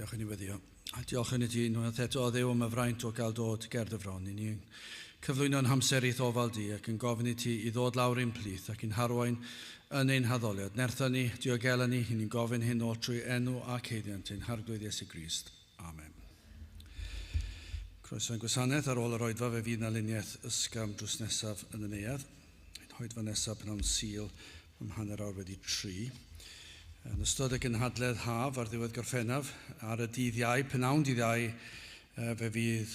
Diolch i ni weddio. A diolch yn i ti unwaith eto o Dduw am y fraint o gael dod ger dy fron. I ni'n cyflwyno'n hamser i'th ofal di ac yn gofyn i ti i ddod lawr i'n plith ac i'n harwain yn ein haddoliad. Nertha ni, diogela ni, i ni'n gofyn hyn oll trwy enw ac haeddiant ein Harglwydd Iesu Grist. Amen. Croeso i'n gwasanaeth ar ôl yr oedfa fe fydd 'na luniaeth ysgafn drws nesaf yn y neuadd. Ein hoedfa nesaf pnawn Sul am 3:30. Yn ystod y gynhadledd haf ar ddiwedd Gorffennaf, ar y dydd Iau, pnawn dydd Iau, fe fydd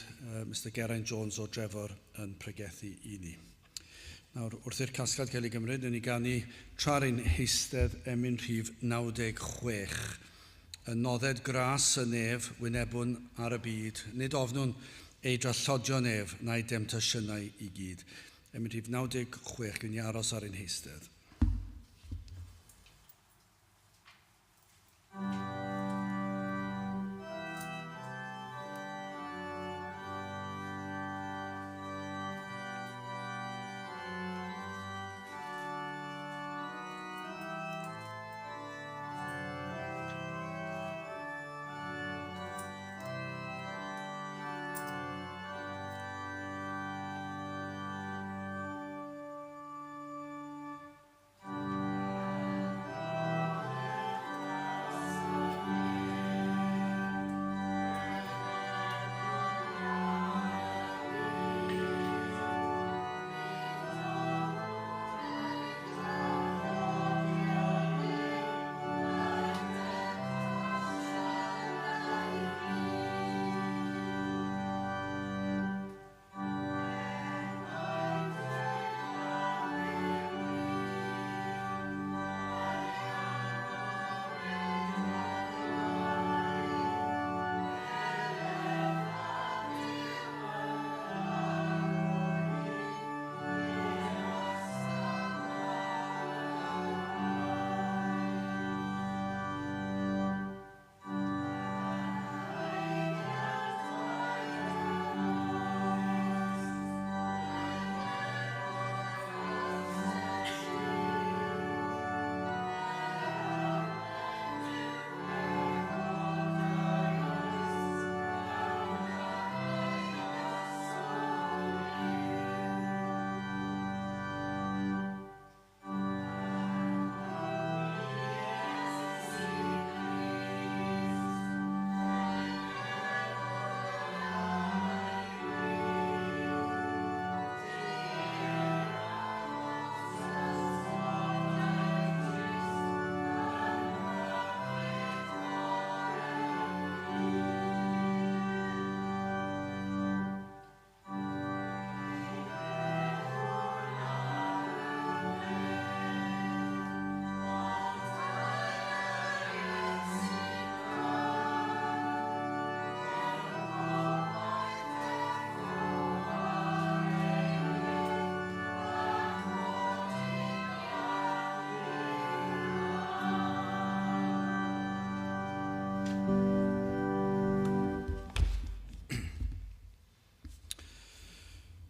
Mister Geraint Jones o Drefor yn pregethu i ni. Nawr, wrth i'r casgliad cael ei gymryd, newn ni ganu tra'r ein heistedd emyn rhif 96. Y nodded gras y nef wynebwn ar y byd, nid ofnwn ei drallodion ef na'i demtasiynau i gyd. Emyn rhif 96, gwn i aros ar ein heistedd.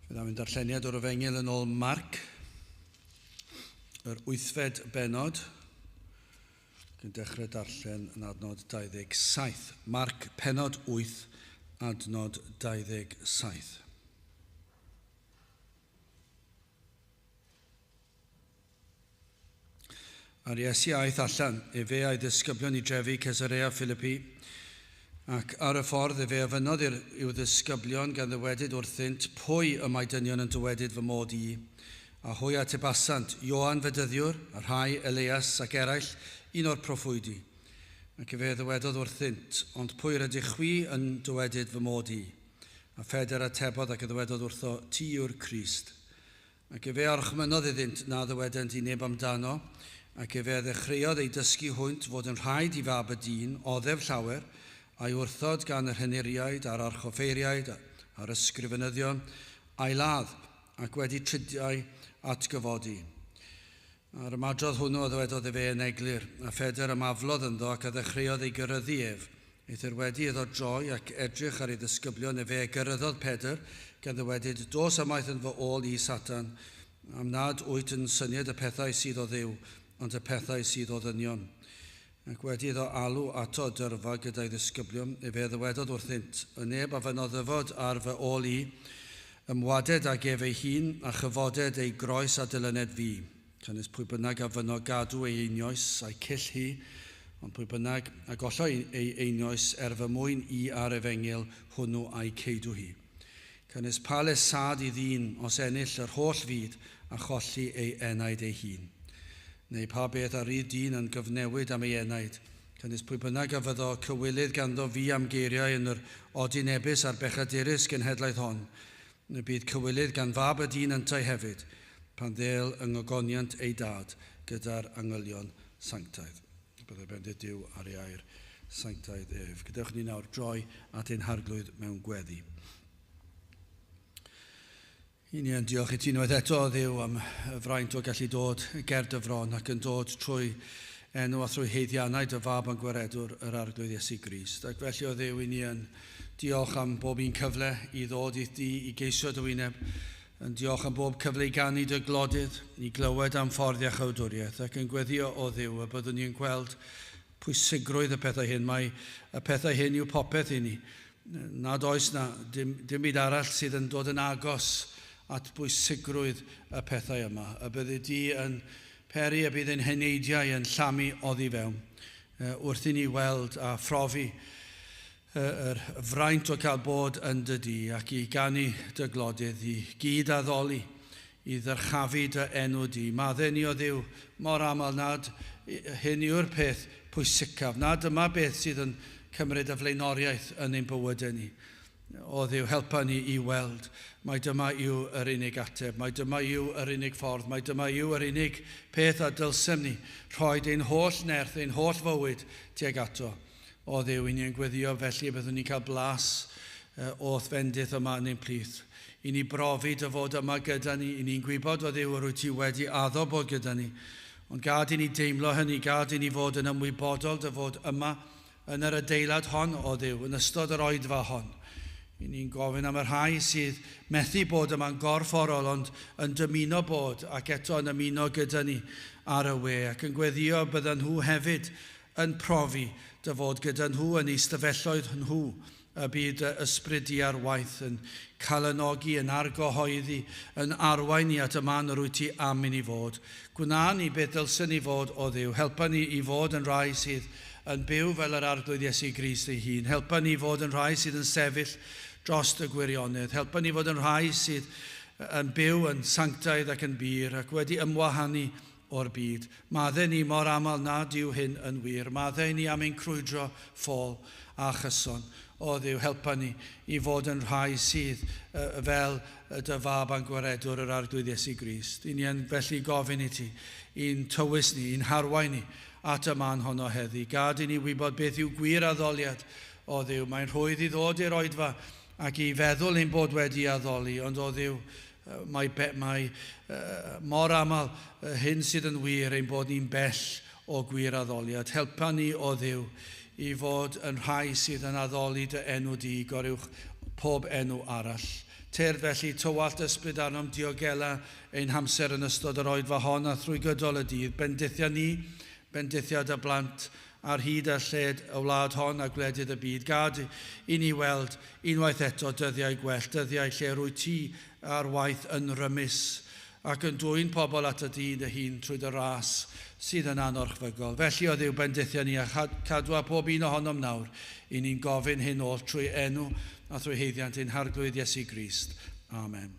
Fe ddaw ein darlleniad o'r Efengyl yn ôl Marc, yr wythfed bennod, ac yn dechrau darllen yn adnod 27. Marc, pennod 8, adnod 27. A'r Iesu aeth allan, efe a'i ddisgyblion i drefi Caesarea Philippi, ac ar y ffordd efe ofynnodd i'w ddisgyblion gan ddywedyd wrthynt, pwy y mae dynion yn dywedyd fy mod i? A hwy atebasant, Ioan Fedyddiwr, a rhai Elias ac eraill, un o'r proffwydi. Ac efe ddywedodd wrthynt, ond pwy rydych chwi yn dywedyd fy mod i? A Phedr atebodd ac y ddywedodd wrtho, ti yw'r Crist. Ac efe orchmynnodd iddynt na ddywedent i neb amdano, ac efe ddechreuodd ei dysgu hwynt fod yn rhaid i fab y dyn oddef llawer, a'i wrthod gan yr henuriaid a'r archoffeiriaid a'r ysgrifenyddion, a'i ladd, ac wedi tridiau atgyfodi. A'r ymadrodd hwnnw a ddywedodd efe yn eglur, a Phedr ymaflodd ynddo ac a ddechreuodd ei gyryddu ef. Eithr wedi iddo droi ac edrych ar ei ddisgyblion efe gyryddodd Pedr, gan ddywedyd, dos ymaith yn fy ôl i, Satan, am nad wyt yn syniad y pethau sydd o Dduw, ond y pethau sydd o ddynion. Ac wedi iddo alw ato dyrfa gyda'i ddisgyblion, efe ddywedodd wrthynt, y neb a fynnodd ddyfod ar fy ôl i, ymwaded ag ef ei hun a chyfoded ei groes a dilyned fi. Canys pwy bynnag a fynno gadw ei einioes a'i cyll hi, ond pwy bynnag a gollo ei einioes er fy mwyn i a'r efengyl hwnnw a'i ceidw hi. Canys pa le sad i ddyn os ennill yr holl fyd a cholli ei enaid ei hun. Neu pa beth a rydd dyn yn gyfnewid am ei enaid. Canys pwy bynnag a fyddo cywilydd ganddo fi am geiriau yn yr odinebus a'r bechadurus genhedlaeth hon, y bydd cywilydd gan fab y dyn yntau hefyd, pan ddêl yng ngogoniant ei dad gyda'r angylion sanctaidd. Byddai bendith Duw ar ei air sanctaidd ef. Gadewch ni nawr droi at ein harglwydd mewn gweddi. I ni yn diolch i ti unwaith eto, Dduw, am y fraint o gallu dod ger dy fron ac yn dod trwy enw a thrwy haeddiannau dy fab yn gwaredwr yr Arglwydd Iesu Grist. Ac felly o Dduw, i ni yn diolch am bob un cyfle i ddod i di i geisio dy wyneb, yn diolch am bob cyfle i ganu dy glodydd, i glywed am ffordd iachawdwriaeth, ac yn gweddio o Dduw y byddwn ni'n gweld pwysigrwydd y pethau hyn. Mae y pethau hyn yw popeth i ni. Nad oes na dim byd arall sydd yn dod yn agos at bwysigrwydd y pethau yma. Y byddi di yn peri y bydd ein heneidiau yn llamu oddi fewn, wrth i ni weld a phrofi yr fraint o cael bod yn dy di ac i ganu dy glodydd, i gyd addoli, i ddyrchafu dy enw di. Maddau ni o Dduw mor aml nad hyn yw'r peth pwysicaf, nad yma beth sydd yn cymryd y flaenoriaeth yn ein bywydau ni. O Dduw, helpa ni i weld mai dyma yw yr unig ateb, mai dyma yw yr unig ffordd, mai dyma yw yr unig peth a dylsem ni rhoi ein holl nerth, ein holl fywyd tuag ato. O Dduw, i ni yn gweddio felly byddwn ni'n cael blas o'th fendith yma yn ein plith. I ni brofi dy fod yma gyda ni, i ni'n gwybod o Dduw yr wyt ti wedi addo bod gyda ni. Ond gad i ni deimlo hynny, gad i ni fod yn ymwybodol dy fod yma yn yr adeilad hon o Dduw, yn ystod yr oedfa hon. I ni'n gofyn am y rhai sydd methu bod yma'n gorfforol, ond yn dymuno bod ac eto yn ymuno gyda ni ar y we, ac yn gweddio byddan nhw hefyd yn profi dy fod gyda nhw yn eu stafelloedd nhw, y byd ysbryd di ar waith yn calanogi, yn argyhoeddi, yn arwain ni at y man yr wyt ti am i ni fod. Gwna ni beth dylsen ni fod o Dduw. Helpa ni i fod yn rhai sydd yn byw fel yr Arglwydd Iesu Grist ei hun. Helpa ni fod yn rhai sydd yn sefyll dros y gwirionedd. Helpa ni fod yn rhai sydd yn byw yn sanctaidd ac yn bur ac wedi ymwahanu o'r byd. Maddau ni mor aml nad yw hyn yn wir. Maddau ni am ein crwydro ffôl a chyson. O Dduw, helpa ni i fod yn rhai sydd fel dy fab a'n gwaredwr yr Arglwydd Iesu Grist. I ni yn felly gofyn i ti, i'n tywys ni, i'n harwain ni at y man honno heddi. Gad i ni wybod beth yw gwir addoliad o Dduw. Mae'n rhwydd i ddod i'r oedfa ac i feddwl ein bod wedi addoli, ond o Dduw, mae mor aml hyn sydd yn wir ein bod ni'n bell o gwir addoliad. Helpa ni o Dduw i fod yn rhai sydd yn addoli dy enw di goruwch pob enw arall. Tyrd felly tywallt ysbryd arnom, diogela ein hamser yn ystod yr oedfa hon a thrwy gydol y dydd. Bendithia ni, bendithia dy blant ar hyd a lled y wlad hon a gwledydd y byd. Gad i ni weld unwaith eto dyddiau gwell, dyddiau lle rwyt ti ar waith yn rymus ac yn dwyn pobl at y dyn dy hun trwy dy ras sydd yn anorchfygol. Felly o Dduw, bendithia ni a cadwa pob un ohonom nawr i ni'n gofyn hyn oll trwy enw a thrwy haeddiant ein Harglwydd Iesu Grist. Amen.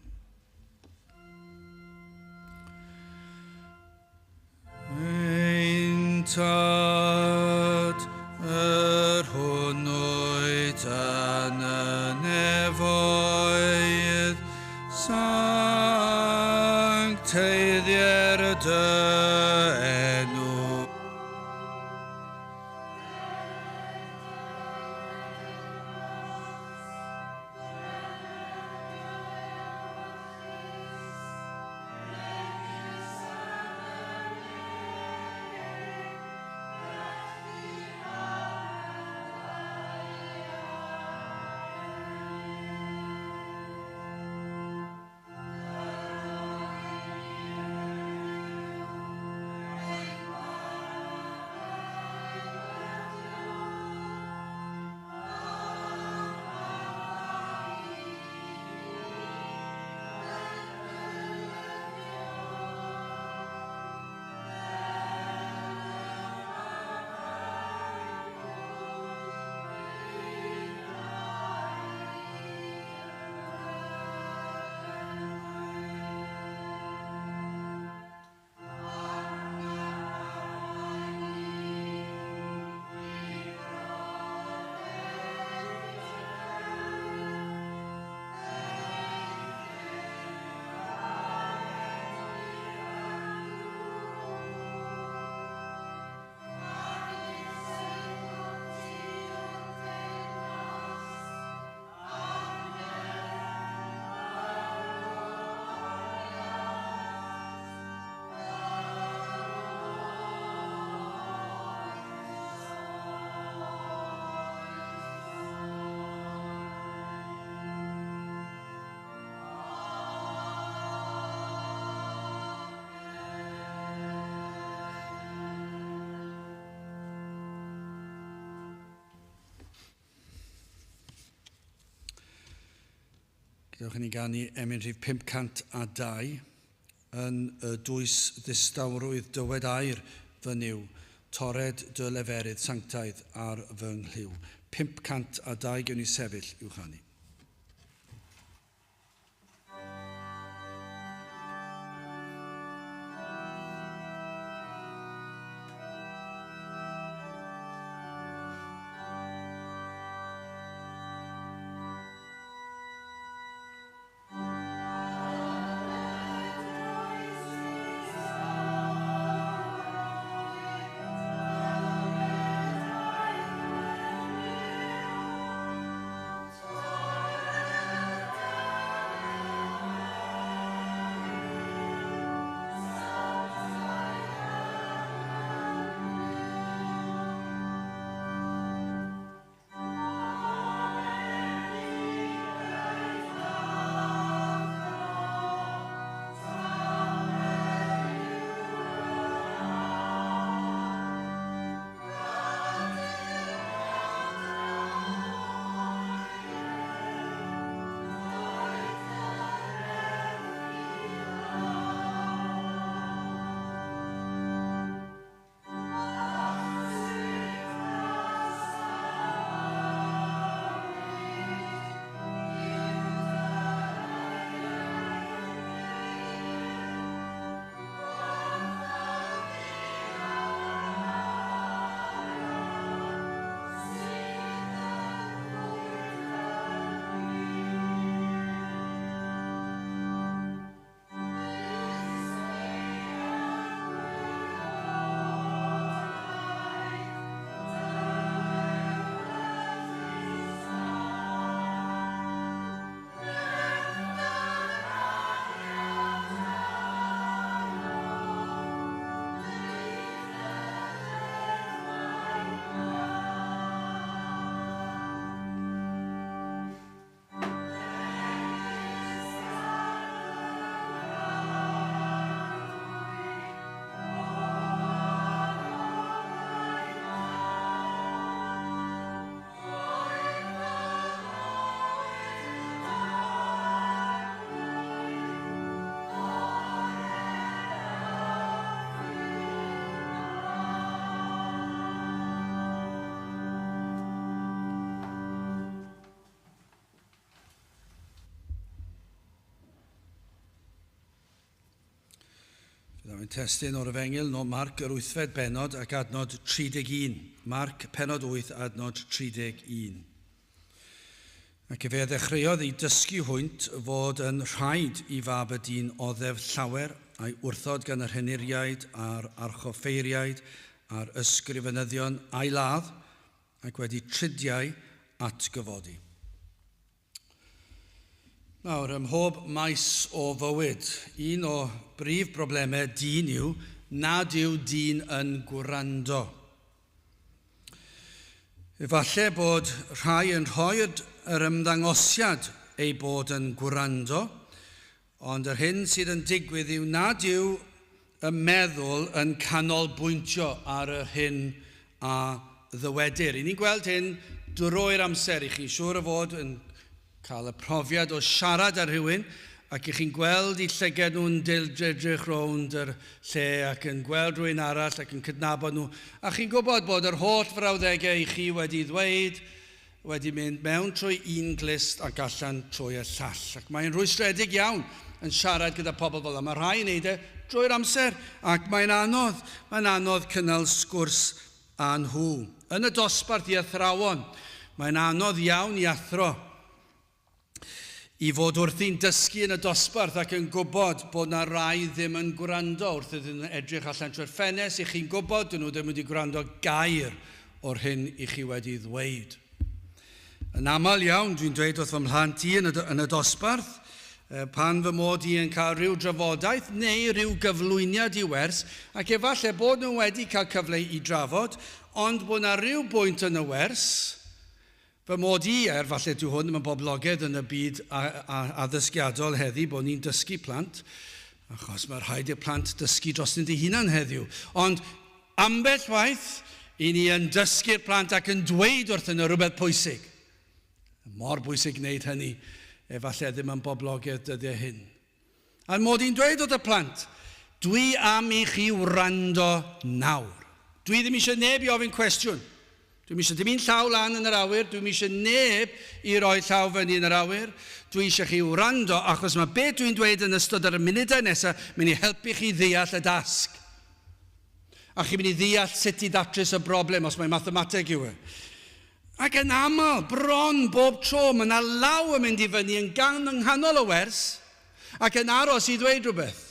Ein Tad, yr hwn wyt yn y nefoedd, sancteiddier dy enw. Gadewch i ni ganu emyn rhif 502 yn y dwys ddistawrwydd dywed air fy Nuw, torred dy leferydd sanctaidd ar fy nghlyw. 502 gewn ni sefyll i'w chanu. Byddaf yn testun o'r Efengyl no Marc yr wythfed bennod ac adnod 31. Marc pennod 8 adnod 31. Ac efe a ddechreuodd eu dysgu hwynt fod yn rhaid i fab y dyn oddef llawer a'i wrthod gan yr henuriaid a'r archoffeiriaid a'r ysgrifenyddion a'i ladd ac wedi tridiau atgyfodi. Nawr, ym mhob maes o fywyd, un o brif broblemau dyn yw nad yw dyn yn gwrando. Efallai bod rhai yn rhoi'r yr ymddangosiad eu bod yn gwrando, ond yr hyn sydd yn digwydd yw nad yw y meddwl yn canolbwyntio ar yr hyn a ddywedir. I ni'n gweld hyn drwy'r amser. I chi'n siŵr o fod yn cael y profiad o siarad â rhywun ac i chi'n gweld i llyged nhw'n edrych rownd yr lle ac yn gweld rhywun arall ac yn cydnabod nhw. A chi'n gwybod bod yr holl frawddegau i chi wedi ddweud wedi mynd mewn trwy un glust ac allan trwy y llall. Ac mae'n rhwystredig iawn yn siarad gyda pobl fel yma. Mae rhai yn neud e drwy'r amser ac mae'n anodd. Mae'n anodd cynnal sgwrs â nhw. Yn y dosbarth i athrawon, mae'n anodd iawn i athro i fod wrthi'n dysgu yn y dosbarth ac yn gwybod bod na rai ddim yn gwrando wrth iddyn nhw edrych allan trwy'r ffenest, i chi'n gwybod, dyn nhw ddim wedi gwrando gair o'r hyn i chi wedi ddweud. Yn aml iawn, dwi'n dweud wrth fy mhlant i yn y, yn y dosbarth, pan fy mod i yn cael rhyw drafodaeth neu rhyw gyflwyniad i wers, ac efallai bod nhw wedi cael cyfle i drafod, ond bod na rhyw bwynt yn y wers, Fy mod i, er falle dyw hwn ddim yn boblogaidd yn y byd addysgiadol heddi, bod ni'n dysgu plant, achos mae rhaid i'r plant dysgu drostynt eu hunan heddiw. Ond ambell waith, i ni yn dysgu'r plant ac yn dweud wrthyn nhw rhywbeth pwysig. Mor bwysig gwneud hynny. Efallai ddim yn boblogaidd dyddiau hyn. A'n mod i'n dweud wrth y plant, dwi am i chi wrando nawr. Dwi ddim eisiau neb i ofyn cwestiwn. Dwi'm eisiau dim un llaw lan yn yr awyr, dwi'm eisiau neb i roi llaw fyny yn yr awyr. Dwi eisiau chi wrando achos mae be dwi'n dweud yn ystod yr munudau nesaf mynd i helpu chi ddeall y dasg. A chi'n mynd i ddeall sut i ddatrys y broblem os mae mathemateg yw e. Ac yn aml, bron bob tro, mae yna law yn mynd i fyny yn gan yng nghanol y wers ac yn aros i ddweud rhywbeth.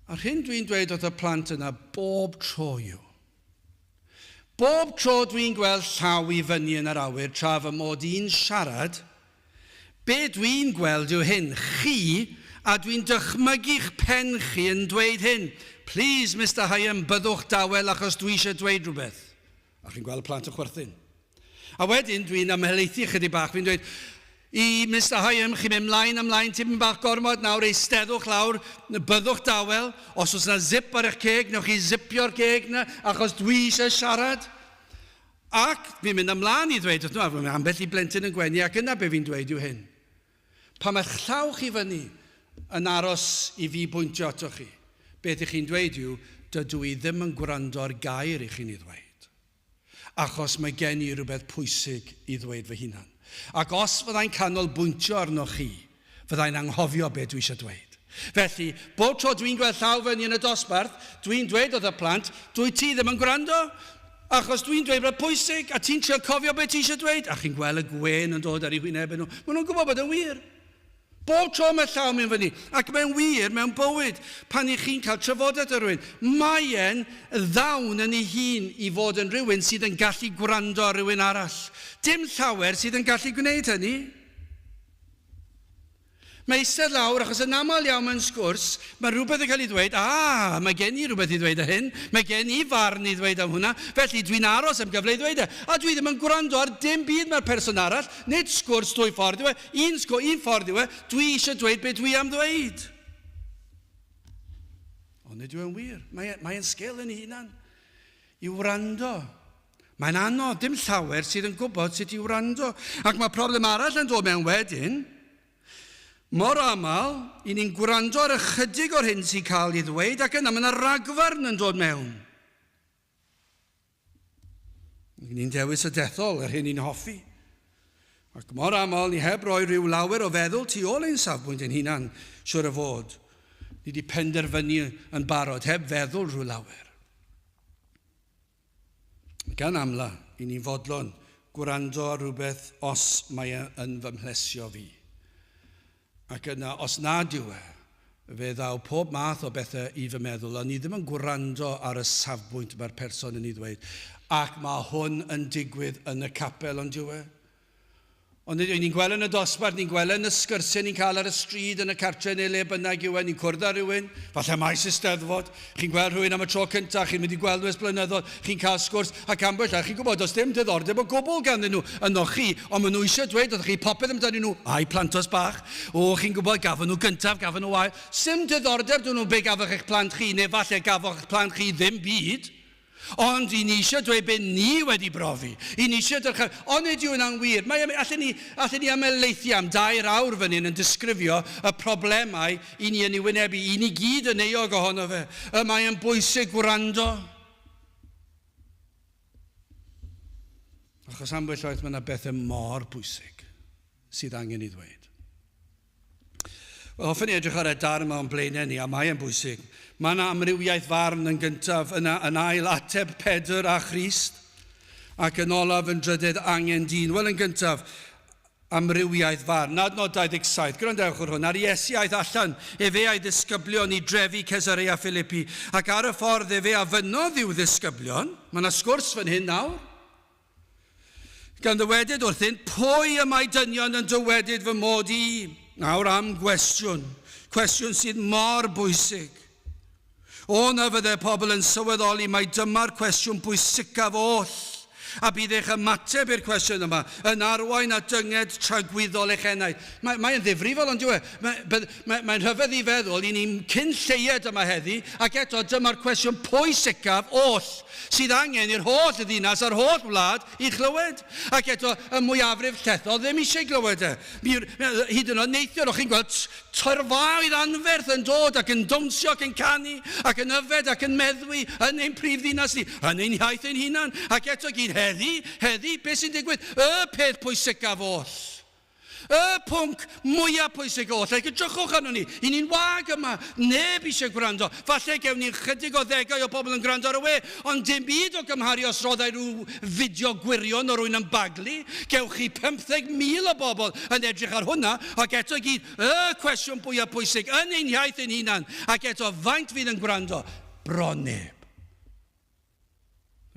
A'r hyn dwi'n dweud wrth y plant yna bob tro yw, bob tro dwi'n gweld llaw i fyny yn yr awyr tra fy mod i'n siarad, be dwi'n gweld yw hyn, chi, a dwi'n dychmygu'ch pen chi yn dweud hyn, Please, Mister Higham, byddwch dawel achos dwi eisiau dweud rhywbeth. A chi'n gweld y plant yn chwerthin. A wedyn dwi'n ymhelaethu chydig bach, fi'n dweud, i Mister Higham, chi'n mynd mlaen a mlaen tipyn bach gormod nawr, eisteddwch lawr, byddwch dawel, os oes yna zip ar eich ceg, newch chi zipio'r ceg yna, achos dwi eisiau siarad. Ac fi'n mynd ymlaen i ddweud wrth nhw, a mae ambell i blentyn yn gwenu, ac yna be fi'n dweud yw hyn. Pan mae'ch llaw chi fyny yn aros i fi bwyntio atoch chi, beth ych chi'n dweud yw, dydw i ddim yn gwrando ar gair i chi'n ei ddweud. Achos mae gen i rywbeth pwysig i ddweud fy hunan. Ac os fyddai'n canolbwyntio arnoch chi, fyddai'n anghofio be dwi eisiau dweud. Felly, bob tro dwi'n gweld llaw fyny yn y dosbarth, dwi'n dweud wrth y plant, dwyt ti ddim yn gwrando, achos dwi'n dweud rhywbeth pwysig, a ti'n trio cofio be ti eisiau dweud, a chi'n gweld y gwên yn dod ar eu hwynebau nhw. Maen nhw'n gwybod bod yn wir. Bob tro mae llaw mynd fyny, ac mae'n wir mewn bywyd, pan i chi'n cael trafodaeth â rhywun, mae e'n ddawn yn ei hun i fod yn rhywun sydd yn gallu gwrando ar rhywun arall. Dim llawer sydd yn gallu gwneud hynny. Mae eistedd lawr, achos yn aml iawn mewn sgwrs, mae rhywbeth yn cael ei ddweud, a, mae gen i rhywbeth i ddweud ar hyn, mae gen i farn i ddweud am hwnna, felly dwi'n aros am gyfle i ddweud e. A dwi ddim yn gwrando ar dim byd mae'r person arall, nid sgwrs dwy ffordd yw e, un, sgw, un ffordd yw e, dwi eisiau dweud beth dwi am ddweud. Ond nid yw e'n wir. Mae, e, mae e'n sgil yn ei hunan i wrando. Mae'n anodd, dim llawer sydd yn gwybod sut i wrando. Ac mae problem arall yn dod mewn wedyn. Mor aml, i ni'n gwrando ar ychydig o'r hyn sy'n cael ei ddweud ac yna mae yna ragfarn yn dod mewn. Ni'n dewis y dethol, yr hyn ni'n hoffi. Ac mor aml, ni heb roi rhyw lawer o feddwl tu ôl ein safbwynt ein hunan, siwr o fod. Ni wedi penderfynu yn barod, heb feddwl rhyw lawer. Gan amla, i ni'n fodlon gwrando ar rhywbeth os mae e yn fy mhlesio fi. Ac yna, os nad yw e, fe ddaw pob math o bethau i fy meddwl, a ni ddim yn gwrando ar y safbwynt mae'r person yn ei ddweud. Ac mae hwn yn digwydd yn y capel, ond yw e? Ond nid, ni'n gweld yn y dosbarth, ni'n gweld yn y sgyrsiau ni'n cael ar y stryd, yn y cartre neu le bynnag yw e, ni'n cwrdd â rhywun, falle maes Eisteddfod, chi'n gweld rhywun am y tro cyntaf, chi'n mynd i gweld nhw ers blynyddoedd, chi'n cael sgwrs, ac ambell waith chi'n gwybod, does dim diddordeb o gwbl ganddyn nhw ynoch chi, ond maen nhw eisiau dweud wrthych chi popeth amdanyn nhw, a'u plantos bach, o, chi'n gwybod, gafon nhw gyntaf, gafon nhw ail, sim diddordeb dyn nhw be gafoch eich plant chi, neu falle gafoch eich plant chi ddim byd. Ond i ni eisiau dweud be ni wedi brofi. I ni eisiau dyrchafu. Ond nid yw hynna'n wir. Mae, allen ni, allen ni ymhelaethu am dair awr fan hyn yn disgrifio y problemau i ni yn ei wynebu. I ni gyd yn euog ohono fe. Y mae yn bwysig gwrando. Achos ambell waith mae yna bethau mor bwysig sydd angen ei ddweud. Wel, hoffen ni edrych ar y darn yma o'n blaenau ni, a mae e'n bwysig. Mae yna amrywiaeth farn yn gyntaf, yna yn ail ateb Pedr a Christ, ac yn olaf yn drydydd angen dyn. Wel, yn gyntaf, amrywiaeth farn. Adnod 27, gwrandewch ar hwn. Ar Iesu aeth allan, efe a'i ddisgyblion i drefi Cesarea Philippi, ac ar y ffordd efe a fynnodd i'w ddisgyblion. Mae yna sgwrs fan hyn nawr. Gan ddywedyd wrthynt, Pwy y mae dynion yn dywedyd fy mod i? Nawr am gwestiwn, cwestiwn sydd mor bwysig. O na fydde pobl yn sylweddoli mai dyma'r cwestiwn bwysicaf oll. A bydd eich ymateb i'r cwestiwn yma yn arwain at dynged tragwyddol eich enaid. Mae'n mae ddifrifol, ond dyw e? Mae'n mae, mae rhyfedd i feddwl i ni'n cyn lleied yma heddi, ac eto dyma'r cwestiwn pwysicaf oll sydd angen i'r holl ddinas a'r holl wlad i chlywed. Ac eto, y mwyafrif llethol ddim eisiau glywed e. Hyd yn oed neithiwr, o'ch chi'n gweld tyrfaoedd anferth yn dod ac yn dawnsio ac yn canu ac yn yfed ac yn meddwi yn ein prif ddinas ni, yn ein hiaith ein hunan. Ac eto gyd heddi, heddi, beth sy'n digwydd? Y peth pwysicaf oll. Y pwnc mwyaf pwysig oll. Ac edrychwch arno ni, i ni'n wag yma, neb eisiau gwrando. Falle gewn ni chydig o ddegau o bobl yn gwrando ar y we, ond dim byd o gymharu os roddai rhyw fideo gwirion o rwy'n yn baglu. Gewch chi 15,000 o bobl yn edrych ar hwnna, ac eto i gyd, y cwestiwn fwyaf pwysig yn ein hiaith ein hunan, ac eto faint fydd yn gwrando? Bron neb.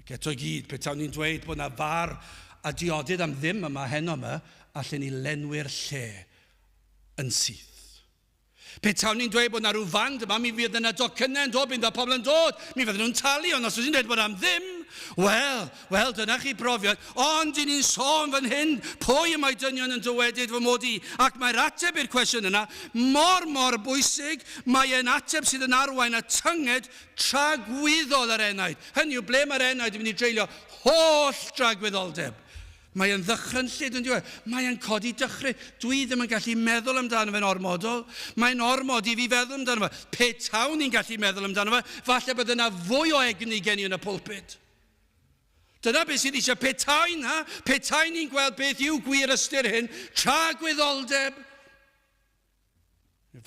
Ac eto i gyd, petawn ni'n dweud bod yna far a diodydd am ddim yma heno yma, allen ni lenwi'r lle yn syth. Petawn ni'n dweud bod yna rhyw fand yma, mi fydd yna docynnau yn dod, bydd yna pobl yn dod, mi fydden nhw'n talu, ond os ydyn ni'n dweud bod am ddim, wel, wel, dyna chi brofiad. Ond i ni'n sôn fan hyn, pwy y mae dynion yn dywedyd fy mod i? Ac mae'r ateb i'r cwestiwn yna mor, mor bwysig, mae e'n ateb sydd yn arwain at tynged tragwyddol yr enaid. Hynny yw, ble mae'r enaid yn mynd i dreulio holl dragwyddoldeb? Mae e'n ddychrynllyd yn diwedd. Mae e'n codi dychryn. Dwi ddim yn gallu meddwl amdano fe'n ormodol. Mae'n ormod i fi feddwl amdano fe. Pe tawn i'n gallu meddwl amdano fe, falle bydd yna fwy o egni gen i yn y pulpit. Dyna beth sydd eisiau. Petai na, petai ni'n gweld beth yw gwir ystyr hyn, tragwyddoldeb.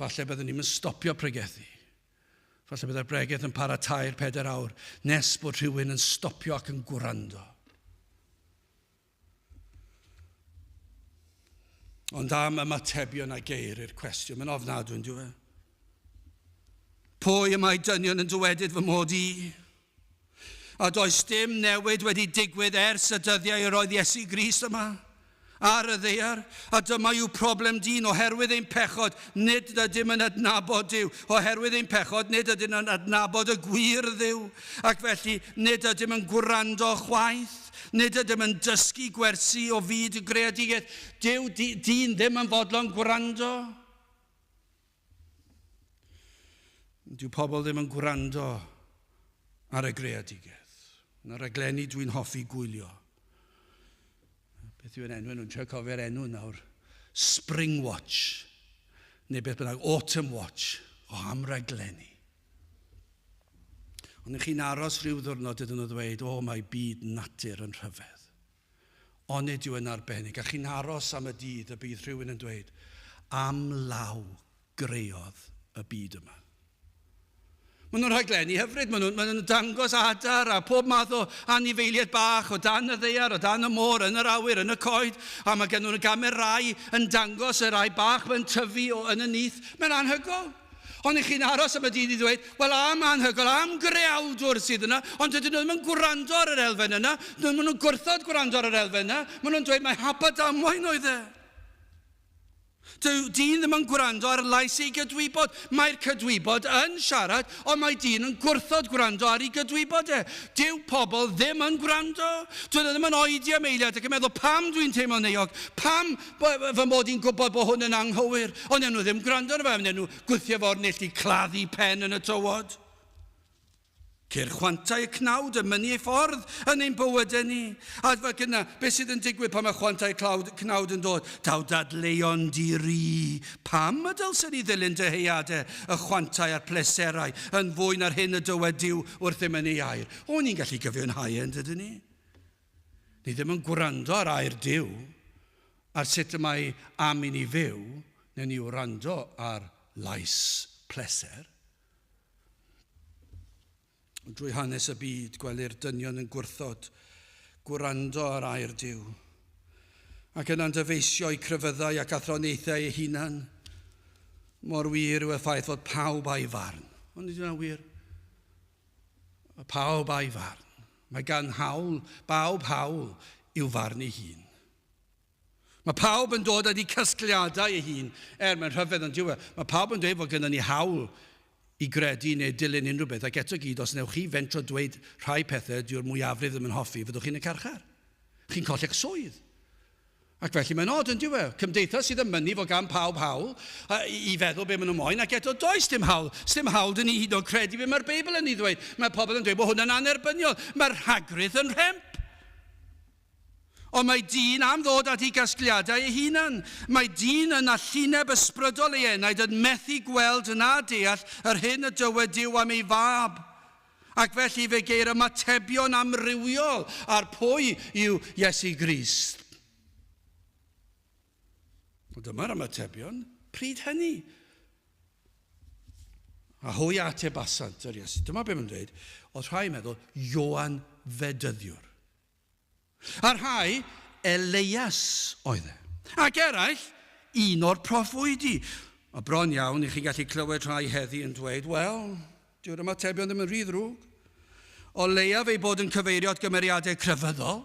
Falle byddwn ni'n stopio pregethu. Falle byddai'r bregeth yn para 3-4 awr nes bod rhywun yn stopio ac yn gwrando. Ond am ymatebion a geir i'r cwestiwn, mae'n ofnadwy yn dweud. Pwy y mae dynion yn dywedyd fy mod i? A does dim newid wedi digwydd ers y dyddiau yr oedd Iesu Grist yma ar y ddaear. A dyma yw problem dyn oherwydd ein pechod, nid ydym yn adnabod Duw. Oherwydd ein pechod, nid ydym yn adnabod y gwir Dduw. Ac felly, nid ydym yn gwrando chwaith. Nid ydym yn dysgu gwersi o fyd y greadigaeth. Dyw dyn ddim yn fodlon gwrando. Dyw pobl ddim yn gwrando ar y greadigaeth. Yna raglenni dwi'n hoffi gwylio. Beth yw'n enw nhw'n trio cofio'r enw nawr. Spring Watch. Neu beth bynnag, Autumn Watch. O, am raglenni. Ond chi'n aros rhyw ddwrnod iddyn nhw ddweud, o, mae byd natur yn rhyfedd. Onid yw yn arbennig. A chi'n aros am y dydd y bydd rhywun yn dweud, am law greodd y byd yma. Maen nhw'n rhaglenni hyfryd, maen nhw'n maen nhw dangos adar a pob math o anifeiliaid bach o dan y ddaear, o dan y môr, yn yr awyr, yn y coed, a mae gen nhw'n gamerau yn dangos y rai bach mae'n tyfu o yn y nyth. Mae'n anhygoel. Ond i chi'n aros am y dydd i ddweud, wel am anhygoel, am greawdwr sydd yna, ond dydyn nhw ddim yn gwrando ar yr elfen yna, maen nhw'n gwrthod gwrando ar yr elfen yna, maen nhw'n dweud mae hap a damwain oedd e. Dyw dyn ddim yn gwrando ar lais ei gydwybod. Mae'r cydwybod yn siarad, ond mae dyn yn gwrthod gwrando ar ei gydwybod e. Dyw pobl ddim yn gwrando. Dyn nhw ddim yn oedi am eiliad ac yn meddwl pam dwi'n teimlo'n euog, pam fy mod i'n gwybod bod hwn yn anghywir. Ond nhw ddim gwrando arno fe, maen nhw gwthio fo'r neilltu claddu pen yn y tywod. Ceir chwantau y cnawd yn mynnu ei ffordd yn ein bywydau ni. A fel gyna, beth sydd yn digwydd pan mae chwantau clawd, cnawd yn dod? Daw dadleuon di-ri. Pam y dylsen ni ddilyn dyheuadau y chwantau a'r pleserau yn fwy na'r hyn y dywed Duw wrthym yn ei air? O, ni'n gallu gyfiawnhau e, yn dydyn ni? Ni ddim yn gwrando ar air Duw, ar sut y mae am i ni fyw, neu ni wrando ar lais pleser. Drwy hanes y byd, gwelir dynion yn gwrthod gwrando ar air Duw, ac yna'n dyfeisio eu crefyddau ac athroniaethau eu hunan. Mor wir yw y ffaith fod pawb a'i farn. Ond nid yw'n wir. Pawb a'i farn. Mae gan hawl, bawb hawl i'w farn ei hun. Mae pawb yn dod â casgliadau ei hun, er mae'n rhyfedd ond diwe. Mae pawb yn dweud fod gennym ni hawl i gredu neu dilyn unrhyw beth, ac eto gyd, os newch chi fentro dweud rhai pethau dyw'r mwyafrif ddim yn hoffi, fyddwch chi'n y carchar. Chi'n colli'ch swydd. Ac felly mae'n od, yn dyw e? Cymdeithas sydd yn mynnu fod gan pawb hawl i feddwl be maen nhw moyn, ac eto does dim hawl. Sdim hawl dyn ni hyd yn oed credu be mae'r Beibl yn ei ddweud. Mae pobl yn dweud bod hwnna'n annerbyniol. Mae'r rhagrith yn rhemp. Ond mae dyn am ddod at ei gasgliadau ei hunan. Mae dyn yn allineb ysbrydol ei enaid yn methu gweld na deall yr hyn y dywed Duw am ei fab. Ac felly fe geir ymatebion amrywiol ar pwy yw Iesu Grist. Wel, dyma'r ymatebion. Pryd hynny? A hwy a atebasant yr Iesu. Dyma be mae'n dweud. Oedd rhai yn meddwl, Ioan Fedyddiwr. A rhai, Eleias oedd e. Ac eraill, un o'r proffwydi. A bron iawn i chi gallu clywed rhai heddi yn dweud, wel, dyw'r ymatebion ddim yn rhy ddrwg. O leiaf ei bod yn cyfeirio at gymeriadau crefyddol,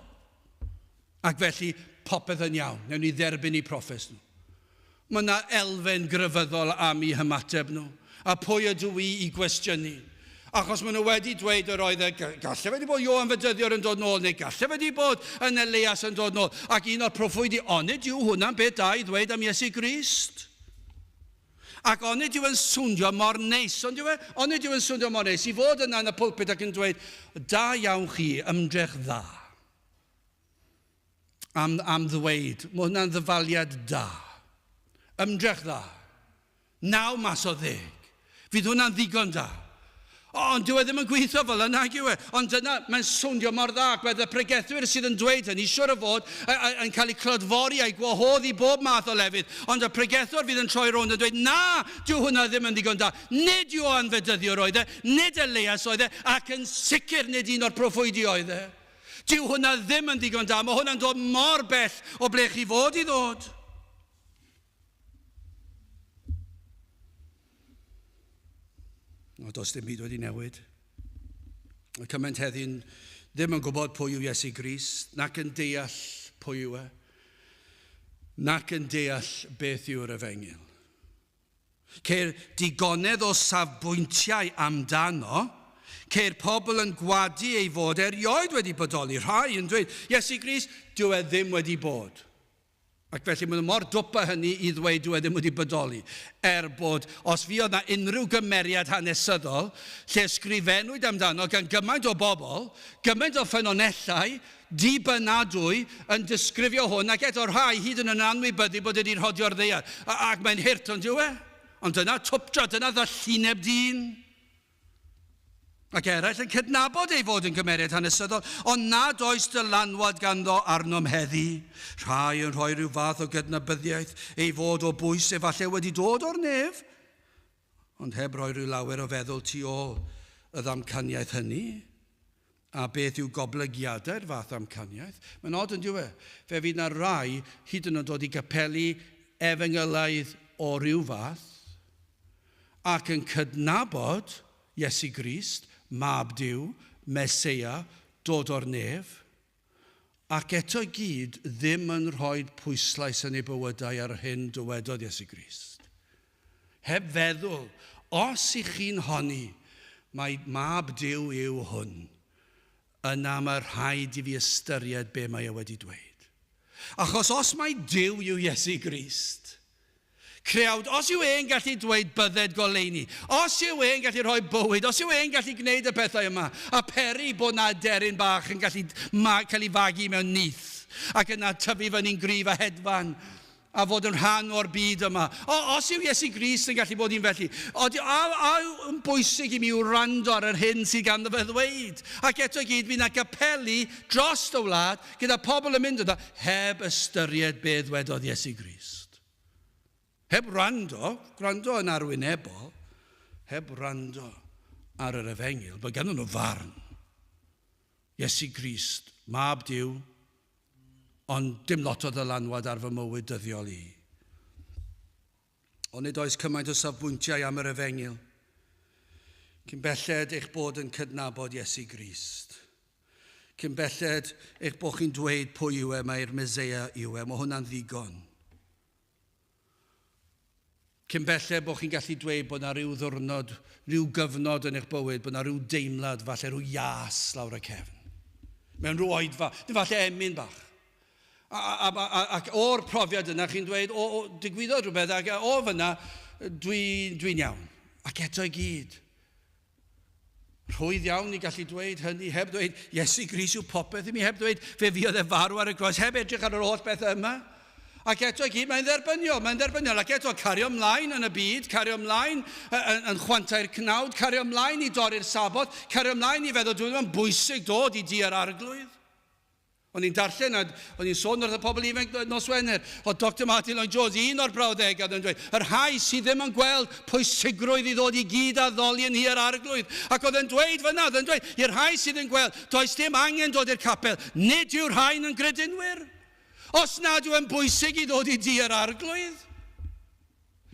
ac felly popeth yn iawn, newn ni dderbyn eu proffes nhw. Mae yna elfen grefyddol am eu hymateb nhw. A pwy ydw i i gwestiynu? Achos maen nhw wedi dweud yr oedd e, galle fe wedi bod Ioan Fedyddiwr yn dod nôl, neu galle fe wedi bod yn Elias yn dod nôl. Ac un o'r proffwydi, onid yw hwnna'n beth da i ddweud am Iesu Grist? Ac onid yw yn swndio mor neis, ond yw e? Onid yw yn swndio mor neis i fod yna yn y pulpit ac yn dweud, da iawn chi, ymdrech dda. Am, am ddweud, mae hwnna'n ddyfaliad da. Ymdrech dda. 9 mas o 10. Fydd hwnna'n ddigon da. Ond dyw e ddim yn gweithio fel yna, nag yw e? Ond dyna, mae'n swndio mor dda, ac bydd y pregethwyr sydd yn dweud hynny, siwr o fod, yn cael eu clodfori a'u gwahodd i bob math o lefydd. Ond y pregethwr fydd yn troi rownd yn dweud, na, dyw hwnna ddim yn ddigon da. Nid Ioan Fedyddiwr oedd e, nid Elias oedd e, ac yn sicr nid un o'r proffwydi oedd e. Dyw hwnna ddim yn ddigon da. Mae hwnna'n dod mor bell o ble chi fod i ddod. O, does dim byd wedi newid. Mae cymaint heddi'n ddim yn gwybod pwy yw Iesu Grist, nac yn deall pwy yw e, nac yn deall beth yw'r efengyl. Ceir digonedd o safbwyntiau amdano. Ceir pobl yn gwadu ei fod erioed wedi bodoli, rhai yn dweud, Iesu Grist, dyw e ddim wedi bod. Ac felly maen nhw mor dwp â hynny i ddweud dyw e ddim wedi bodoli. Er bod, os fuodd na unrhyw gymeriad hanesyddol lle ysgrifennwyd amdano gan gymaint o bobl, gymaint o ffynonellau, dibynadwy yn disgrifio hwn, ac eto rhai hyd yn yn anwybyddu bod wedi rhodio'r ddaear. Ac mae'n hurt, ond yw e? Ond dyna twpdra, dyna ddallineb dyn. Ac eraill yn cydnabod ei fod yn gymeriad hanesyddol, ond nad oes dylanwad ganddo arnom heddi. Rhai yn rhoi rhyw fath o gydnabyddiaeth ei fod o bwys efallai wedi dod o'r nef, ond heb roi rhyw lawer o feddwl tu ôl y ddamcaniaeth hynny. A beth yw goblygiadau'r fath amcaniaeth? Mae'n od yn dyw e? Fe fydd 'na rai hyd yn oed dod i gapeli efengylaidd o ryw fath ac yn cydnabod Iesu Grist, Mab Duw, Meseia, dod o'r nef, ac eto i gyd ddim yn rhoi pwyslais yn eu bywydau ar yr hyn dywedodd Iesu Grist. Heb feddwl, os i chi'n honni mai Mab Duw yw hwn, yna mae rhaid i fi ystyried be mae e wedi dweud. Achos os mai Duw yw Iesu Grist, creawd, os yw e'n gallu dweud bydded goleuni, os yw e'n gallu rhoi bywyd, os yw e'n gallu gwneud y pethau yma, a peri bod 'na aderyn bach yn gallu cael ei fagu mewn nyth, ac yna tyfu fyny'n gryf a hedfan, a fod yn rhan o'r byd yma. O, os yw Iesu Grist yn gallu bod un felly, odi, a, a yn bwysig i mi wrando ar yr hyn sydd ganddo fe ddweud. Ac eto i gyd, fydd yna gapeli dros y wlad gyda pobl yn mynd yno heb ystyried be ddwedodd Iesu Grist. Heb wrando, gwrando yn arwynebol, heb wrando ar yr efengyl, bod ganddyn nhw farn. Iesu Grist, Mab Duw, Ond dim lot o ddylanwad ar fy mywyd dyddiol i. Onid oes cymaint o safbwyntiau am yr efengyl? Cyn belled eich bod yn cydnabod Iesu Grist. Cyn belled eich bod chi'n dweud pwy yw e, mae'r Meseia yw e, mae hwnna'n ddigon. Cyn belled bod chi'n gallu dweud bod yna rhyw ddwrnod, rhyw gyfnod yn eich bywyd, bod yna rhyw deimlad, falle rhyw ias lawr y cefn. Mewn rhyw oedfa, neu falle emyn bach. A, a, a, ac o'r profiad yna, chi'n dweud, o, o digwyddodd rhywbeth, ac o fyna, dwi'n dwi iawn. Ac eto i gyd, rhwydd iawn i gallu dweud hynny, heb dweud, Iesu Grist yw popeth i mi, heb dweud, fe fuodd e farw ar y groes, heb edrych ar yr holl bethau yma. Ac eto i gyd, mae'n dderbyniol, mae'n dderbyniol. Ac eto, cario ymlaen yn y byd, cario ymlaen yn, yn chwantau'r cnawd, cario ymlaen i dorri'r Saboth, cario ymlaen i feddwl, dwi'n yn bwysig dod i di yr arglwydd. O'n i'n darllen, a o'n i'n sôn wrth y pobl ifanc nos Wener, o Dr Martin Lloyd Jones, un o'r brawddegau oedd yn dweud, yr rhai sydd ddim yn gweld pwysigrwydd i ddod i gyd addoli yn nhŷ yr arglwydd. Ac oedd e'n dweud fyna, oedd e'n dweud, i'r rhai sydd yn gweld, does dim angen dod i'r capel, nid yw'r rhain yn gredinwyr. Os nad yw e'n bwysig i ddod i dŷ yr arglwydd.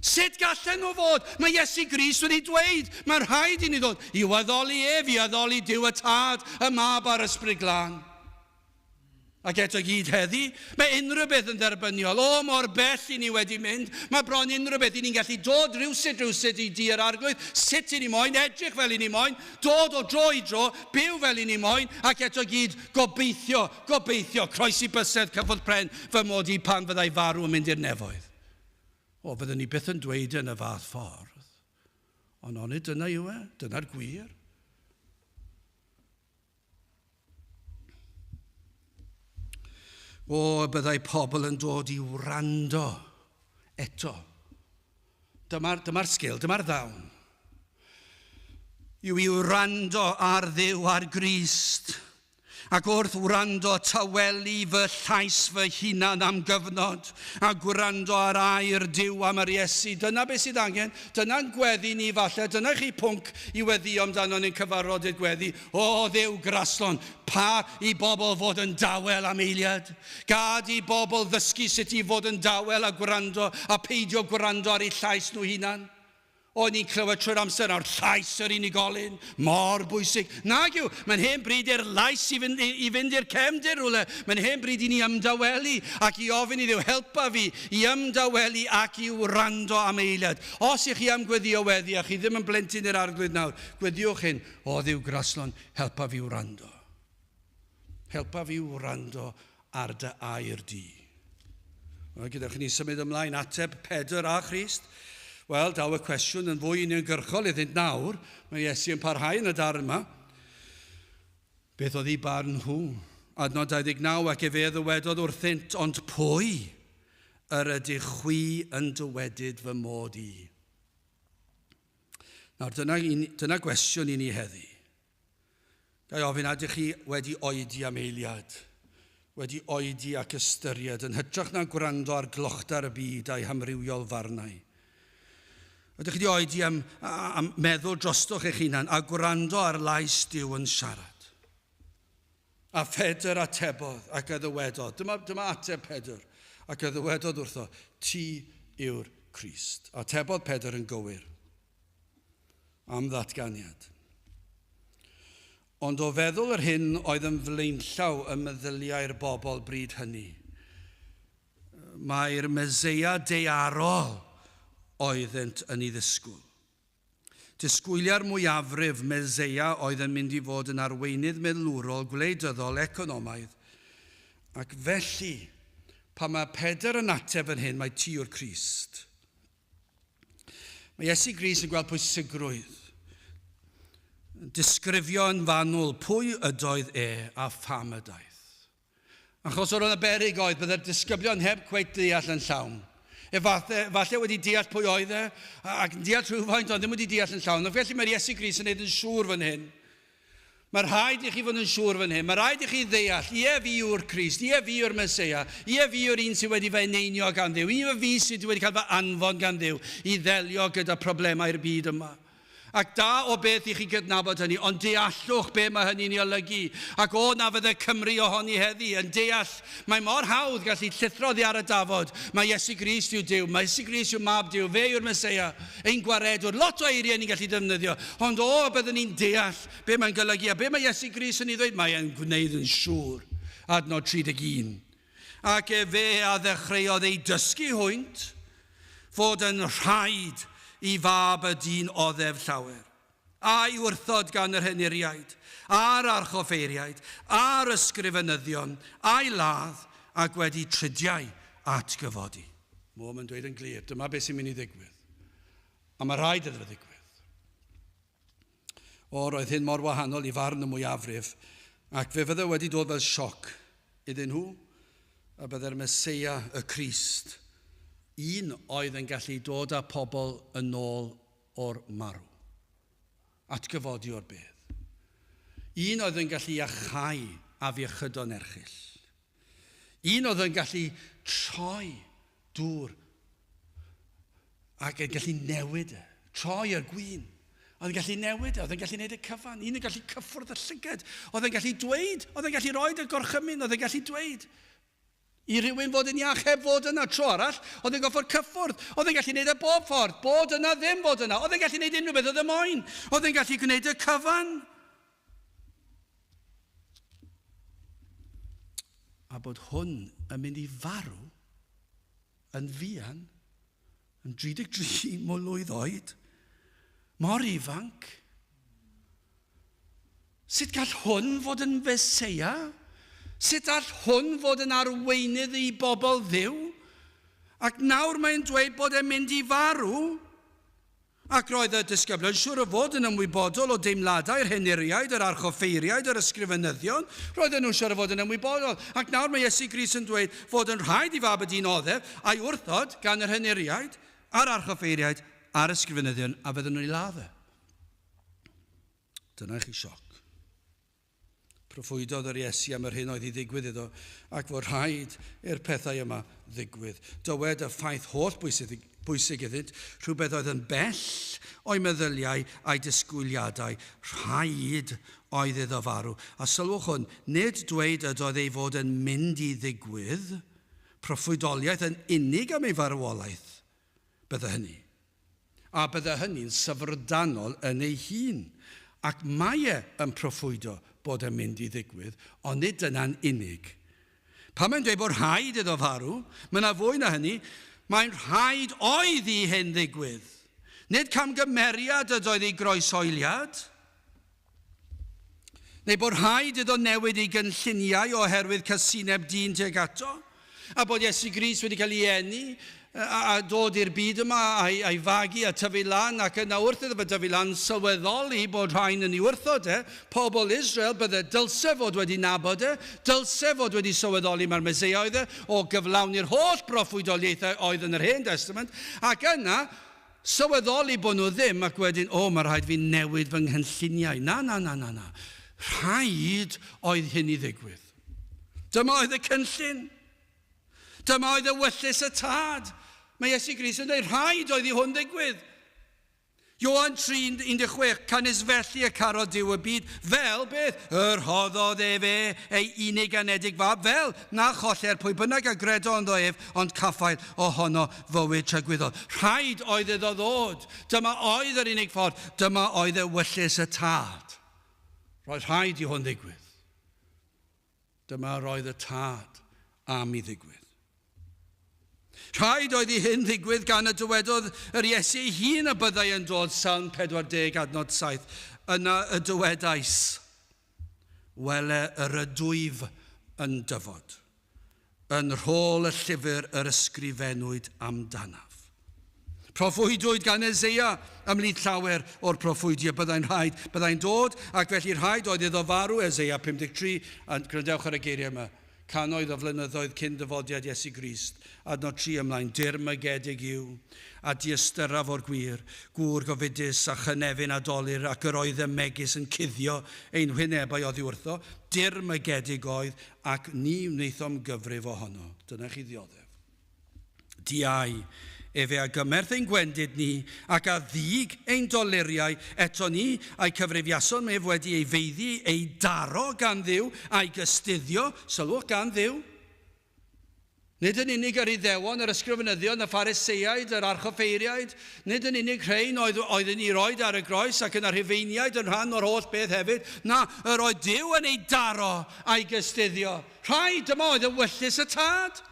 Sut gallen nhw fod? Mae Iesu Grist wedi dweud, mae'n rhaid i ni ddod i'w addoli ef, i addoli Duw y Tad, y Mab a'r Ysbryd Glân. Ac eto gyd heddi, mae unrhyw beth yn dderbyniol. O, mor bell i ni wedi mynd. Mae bron unrhyw beth i ni'n gallu dod rhywsut rhywsut i dŷ yr arglwydd, sut i ni moyn, edrych fel i ni moyn, dod o dro i dro, byw fel i ni moyn, ac eto gyd gobeithio, gobeithio, croesi bysedd, cyffwrdd pren fy mod i pan fyddai farw yn mynd i'r nefoedd. O, fyddwn ni byth yn dweud yn y fath ffordd. Ond onid dyna yw e? Dyna'r gwir. O, byddai pobl yn dod i wrando eto. Dyma'r dyma sgil, dyma'r ddawn. Yw i wrando ar Dduw, ar Grist. Ac wrth wrando, tawelu fy llais fy hunan am gyfnod, a gwrando ar air Duw am yr Iesu. Dyna beth sydd angen. Dyna'n gweddi ni falle. Dyna chi pwnc i weddio amdano yn ein cyfarfodydd gweddi. O Dduw graslon, pa i bobl fod yn dawel am eiliad. Gad i bobl ddysgu sut i fod yn dawel a gwrando, a peidio gwrando ar eu llais nhw hunan. O'n ni'n clywed trwy'r amser nawr llais yr unigolyn, mor bwysig. Nag yw, mae'n hen bryd i'r lais i fynd, i, i fynd i'r cefndir rhywle. Mae'n hen bryd i ni ymdawelu ac i ofyn i Dduw helpa fi i ymdawelu ac i wrando am eiliad. Os ych chi am gweddio weddi a chi ddim yn blentyn i'r arglwydd nawr, gweddiwch hyn, o Dduw graslon, helpa fi wrando. Helpa fi wrando ar dy air di. Wel, gyda chi ni symud ymlaen, ateb Pedr a Christ. Wel, daw y cwestiwn yn fwy uniongyrchol iddynt nawr. Mae Iesu yn parhau yn y darn yma. Beth oedd ei barn nhw? Adnod 29, ac efe a ddywedodd wrthynt, ond pwy yr ydych chwi yn dywedyd fy mod i? Nawr, dyna, dyna gwestiwn i ni heddi. Ga i ofyn, a ydych chi wedi oedi am eiliad? Wedi oedi ac ystyried, yn hytrach na gwrando ar glochdar y byd a'i hamrywiol farnau? Ydych chi wedi oedi am, am meddwl drostoch eich hunan a gwrando ar lais Duw yn siarad? A Phedr atebodd ac a ddywedodd, dyma, dyma ateb Pedr, ac a ddywedodd wrtho, ti yw'r Crist. Atebodd Pedr yn gywir. am ddatganiad. Ond o feddwl yr hyn oedd yn flaenllaw ym meddyliau'r bobl bryd hynny, mae'r Meseia daearol oeddynt yn ei ddisgwyl. Disgwylia'r mwyafrif Meseia oedd yn mynd i fod yn arweinydd milwrol, gwleidyddol, economaidd, ac felly, pan mae Pedr yn ateb yn hyn, mae ti yw'r Crist. Mae Iesu Grist yn gweld pwysigrwydd, yn disgrifio yn fanwl pwy ydoedd e a pham y daeth. Achos o'r yna berig oedd, byddai'r disgyblion heb cweit deall yn llawn. Efallai, falle wedi deall pwy oedd e, ac yn deall rhywfaint, ond ddim wedi deall yn llawn. Ac felly mae'r Iesu Grist yn neud yn siŵr fan hyn Mae rhaid i chi fod yn siŵr fan hyn. Mae rhaid i chi ddeall, ie fi yw'r Crist, ie fi yw'r Meseia, ie fi yw'r un sydd wedi fy eneinio gan Dduw, ie fi sydd wedi cael fy anfon gan Dduw i ddelio gyda problemau'r byd yma. Ac da o beth i chi gydnabod hynny, ond deallwch be mae hynny'n ei olygu. Ac o na fydde Cymru ohoni heddi yn deall, mae mor hawdd gallu llithro oddi ar y dafod. Mae Iesu Grist yw Duw, mae Iesu Grist yw Mab Duw, fe yw'r Meseia. Ein gwaredwr. Lot o eiriau ni'n gallu defnyddio, ond o, byddwn ni'n deall be mae'n golygu a be mae Iesu Grist yn ei ddweud, mae e'n gwneud yn siŵr. Adnod 31. Ac efe a ddechreuodd eu dysgu hwynt fod yn rhaid i fab y dyn oddef llawer, a'i wrthod gan yr henuriaid, a'r archoffeiriaid, a'r ysgrifenyddion, a'i ladd, ac wedi tridiau atgyfodi. Mo, mae'n dweud yn glir, dyma beth sy'n mynd i ddigwydd. A mae rhaid iddo fe ddigwydd. O, roedd hyn mor wahanol i farn y mwyafrif, ac fe fydde wedi dod fel sioc iddyn nhw, a bydde'r Meseia, y Crist, un oedd yn gallu dod â pobl yn ôl o'r marw, atgyfodi o'r bedd. Un oedd yn gallu iachau afiechydon erchyll. Un oedd yn gallu troi dŵr ac yn gallu newid e, troi yr gwin. Oedd yn gallu newid e, oedd yn gallu gwneud y cyfan. Un yn gallu cyffwrdd y llygad, oedd yn gallu dweud, oedd yn gallu rhoi y gorchymyn, oedd yn gallu dweud. I rywun fod yn iach heb fod yna tro arall, oedd yn goffod cyffwrdd, oedd yn gallu gwneud e bob ffordd, bod yna, ddim bod yna, oedd yn gallu gwneud unrhyw beth oedd y moyn, oedd yn gallu gwneud y cyfan. A bod hwn yn mynd i farw yn fuan, yn 33 mlwydd oed, mor ifanc. Sut gall hwn fod yn Feseia? Sut all hwn fod yn arweinydd i bobl Dduw? Ac nawr mae'n dweud bod e'n mynd i farw. Ac roedd y disgyblion siŵr o fod yn ymwybodol o deimladau'r henuriaid, yr archoffeiriaid, yr ysgrifenyddion. Roedden nhw'n siŵr o fod yn ymwybodol. Ac nawr mae Iesu Grist yn dweud fod yn rhaid i fab y dyn oddef a'i wrthod gan yr henuriaid, a'r archoffeiriaid, a'r ysgrifenyddion, a fydden nhw'n ei ladd e. Dyna chi sioc. Proffwydodd yr Iesu am yr hyn oedd i ddigwydd iddo, ac fod rhaid i'r pethau yma ddigwydd. Dywed y ffaith holl bwysig, bwysig iddynt, rhywbeth oedd yn bell o'i meddyliau a'i disgwyliadau, rhaid oedd iddo farw. A sylwch hwn, nid dweud ydoedd ei fod yn mynd i ddigwydd, proffwydoliaeth yn unig am ei farwolaeth, bydde hynny. A bydde hynny'n syfrdanol yn ei hun. Ac mae e yn proffwydo bod e'n mynd i ddigwydd, ond nid dyna'n unig. Pan mae'n dweud bod rhaid iddo farw, mae yna fwy na hynny, mae'n rhaid oedd i hyn ddigwydd. Nid camgymeriad ydoedd ei groeshoeliad, neu bod rhaid iddo newid ei gynlluniau oherwydd casineb dyn tuag ato, a bod Iesu Grist wedi cael ei eni a, a dod i'r byd yma a'i, a'i fagu a tyfu lan, ac yna wrth iddo fe tyfu lan sylweddoli bod rhain yn ei wrthod e, pobl Israel bydde dylse fod wedi nabod e, dylse fod wedi sylweddoli mae'r Meseia oedd e, o gyflawni'r holl broffwydoliaethau oedd yn yr Hen Testament, ac yna Sylweddoli bod nhw ddim ac wedyn, o, mae rhaid fi newid fy nghynlluniau. Na, na, na, na, na. Rhaid oedd hyn i ddigwydd. Dyma oedd y cynllun. Dyma oedd ewyllys y tad. Mae Iesu Grist yn dweud, rhaid oedd i hwn ddigwydd. Ioan 3:16, canys felly y carodd Duw y byd, fel beth? Y rhoddodd ef e ei unig anedig fab, fel na choller pwy bynnag a gredo ynddo ef, ond caffael ohono fywyd tragwyddol. Rhaid oedd iddo ddod. Dyma oedd yr unig ffordd. Dyma oedd ewyllys y tad. Roedd rhaid i hwn ddigwydd. Dyma roedd y tad am i ddigwydd. Rhaid oedd i hyn ddigwydd gan y dywedodd yr Iesu ei hun y byddai yn dod, Salm 40 adnod 7. Yna y dywedais, wele yr ydwyf yn dyfod. Yn rhôl y llyfr yr ysgrifennwyd amdanaf. Proffwydwyd gan Eseia ymhlith llawer o'r proffwydi y byddai'n rhaid, byddai'n dod, ac felly rhaid oedd iddo farw, Eseia 53, a gwrandewch ar y geiriau yma, cannoedd o flynyddoedd cyn dyfodiad Iesu Grist, adnod 3 ymlaen, dirmygedig yw, a diystyraf o'r gwir, gŵr gofidus a chynefin a dolur, ac yr oeddem megis yn cuddio ein hwynebau oddi wrtho, dirmygedig oedd, Ac ni wnaethom gyfrif ohono. Dyna chi ddioddef. Diau, efe a gymerth ein gwendid ni, ac a ddig ein doluriau, eto ni, a'i cyfrifiasom ef wedi ei feiddi, ei daro gan Dduw, a'i gystuddio, sylwch, gan Dduw. Nid yn unig yr Iddewon, yr ysgrifenyddion, y Phariseaid, yr archoffeiriaid, nid yn unig rhein oedd, oedd yn ei roed ar y groes ac yna Rhufeiniaid yn rhan o'r holl beth hefyd. Na, yr oedd Duw yn ei daro a'i gystuddio. Rhaid, dyma oedd ewyllys y tad.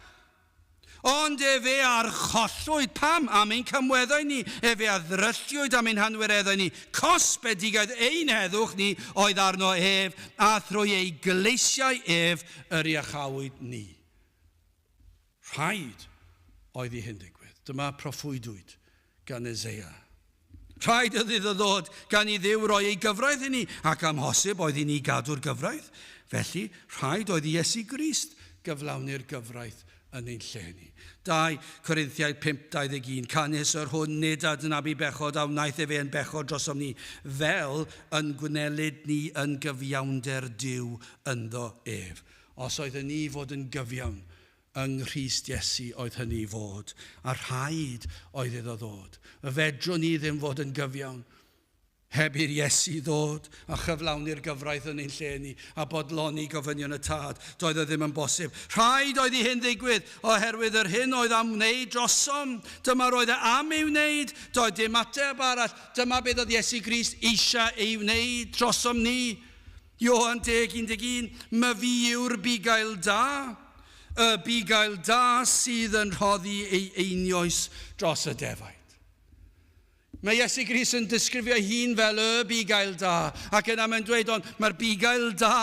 Ond efe a archollwyd, pam? Am ein camweddau ni. Efe a ddrylliwyd am ein hanwireddau ni. Cosbedigaeth ein heddwch ni oedd arno ef, a thrwy ei gleisiau ef yr iachawyd ni. Rhaid oedd i hyn ddigwydd. Dyma proffwydwyd gan Eseia. Rhaid oedd iddo ddod gan i Dduw roi ei gyfraith i ni, ac amhosib oedd i ni gadw'r gyfraith. Felly, rhaid oedd i Iesu Grist gyflawni'r gyfraith yn ein lle ni. 2 Corinthiaid 5:21 Canys yr hwn nid adnabu bechod a wnaeth efe yn bechod drosom ni, fel yn gwnelid ni yn gyfiawnder Duw ynddo ef. Os oedd yn ni fod yn gyfiawn yng Nghrist Iesu oedd hynny i fod, a rhaid oedd iddo ddod. Fedrwn ni ddim fod yn gyfiawn heb i'r Iesu ddod a chyflawni'r gyfraith yn ein lle ni a bodloni gofynion y Tad. Doedd o ddim yn bosib. Rhaid oedd i hyn ddigwydd oherwydd yr hyn oedd am wneud drosom. Dyma roedd e am ei wneud. Doedd dim ateb arall. Dyma beth oedd Iesu Grist eisiau ei wneud drosom ni. Ioan 10, 11, Myfi yw'r bugail da, y bugail da sydd yn rhoddi ei einioes dros y defaid. Mae Iesu Grist yn disgrifio ei hun fel y bugail da, ac yna mae'n dweud, ond mae'r bugail da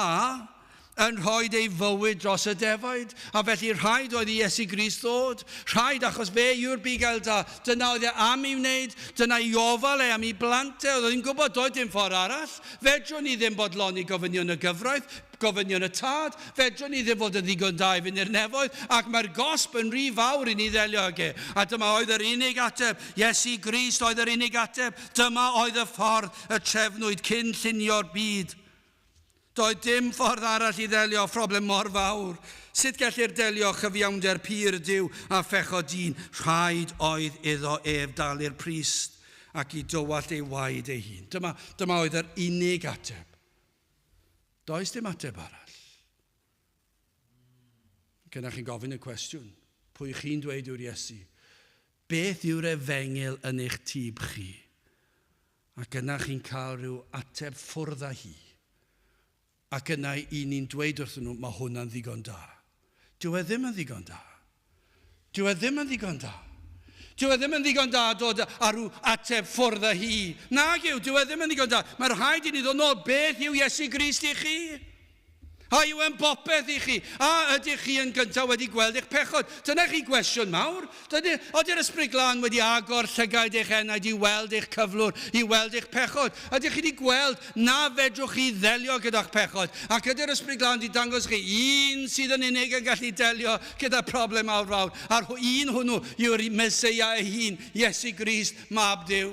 yn rhoi ei fywyd dros y defaid, a felly rhaid oedd i Iesu Grist ddod. Rhaid, achos fe yw'r bugail da. Dyna oedd e am ei wneud, dyna ei ofal e am ei blant e. Oedd e'n gwybod doedd dim ffordd arall. Fedrwn ni ddim bodloni gofynion y gyfraith, gofynion y Tad, fedrwn ni ddim fod yn ddigon da i fynd i'r nefoedd, ac mae'r gosb yn rhy fawr i ni ddelio ag e. A dyma oedd yr unig ateb, Iesu Grist oedd yr unig ateb, dyma oedd y ffordd y trefnwyd cyn llunio'r byd. Doedd dim ffordd arall i ddelio â phroblem mor fawr. Sut gellir delio â chyfiawnder pur Duw a phechod dyn? Rhaid oedd iddo ef dalu'r pris ac i dywallt ei waed ei hun. Dyma, dyma oedd yr unig ateb. Does dim ateb arall. Cyna chi'n gofyn y cwestiwn, pwy chi'n dweud yw'r Iesu? Beth yw'r efengyl yn eich tîb chi? Ac yna chi'n cael rhyw ateb ffwrdd â hi. Ac yna i ni'n dweud wrthyn nhw, mae hwnna'n ddigon da. Dyw e ddim yn ddigon da. Dyw e ddim yn ddigon da. Dyw e ddim yn ddigon da dod â rhyw ateb ffwrdd â hi. Nag yw, dyw e ddim yn ddigon da. Mae rhaid i ni ddod nôl, beth yw Iesu Grist i chi? A yw e'n bopeth i chi? A ydych chi yn gyntaf wedi gweld eich pechod? Dyna chi gwestiwn mawr. Dydy, ydy'r Ysbryd Glân wedi agor llygaid eich enaid i weld eich cyflwr, i weld eich pechod? Ydych chi wedi gweld na fedrwch chi ddelio gyda'ch pechod? Ac ydy'r Ysbryd Glân wedi dangos chi un sydd yn unig yn gallu delio gyda problem mawr fawr, a'r un hwnnw yw'r Meseia ei hun, Iesu Grist, Mab Duw?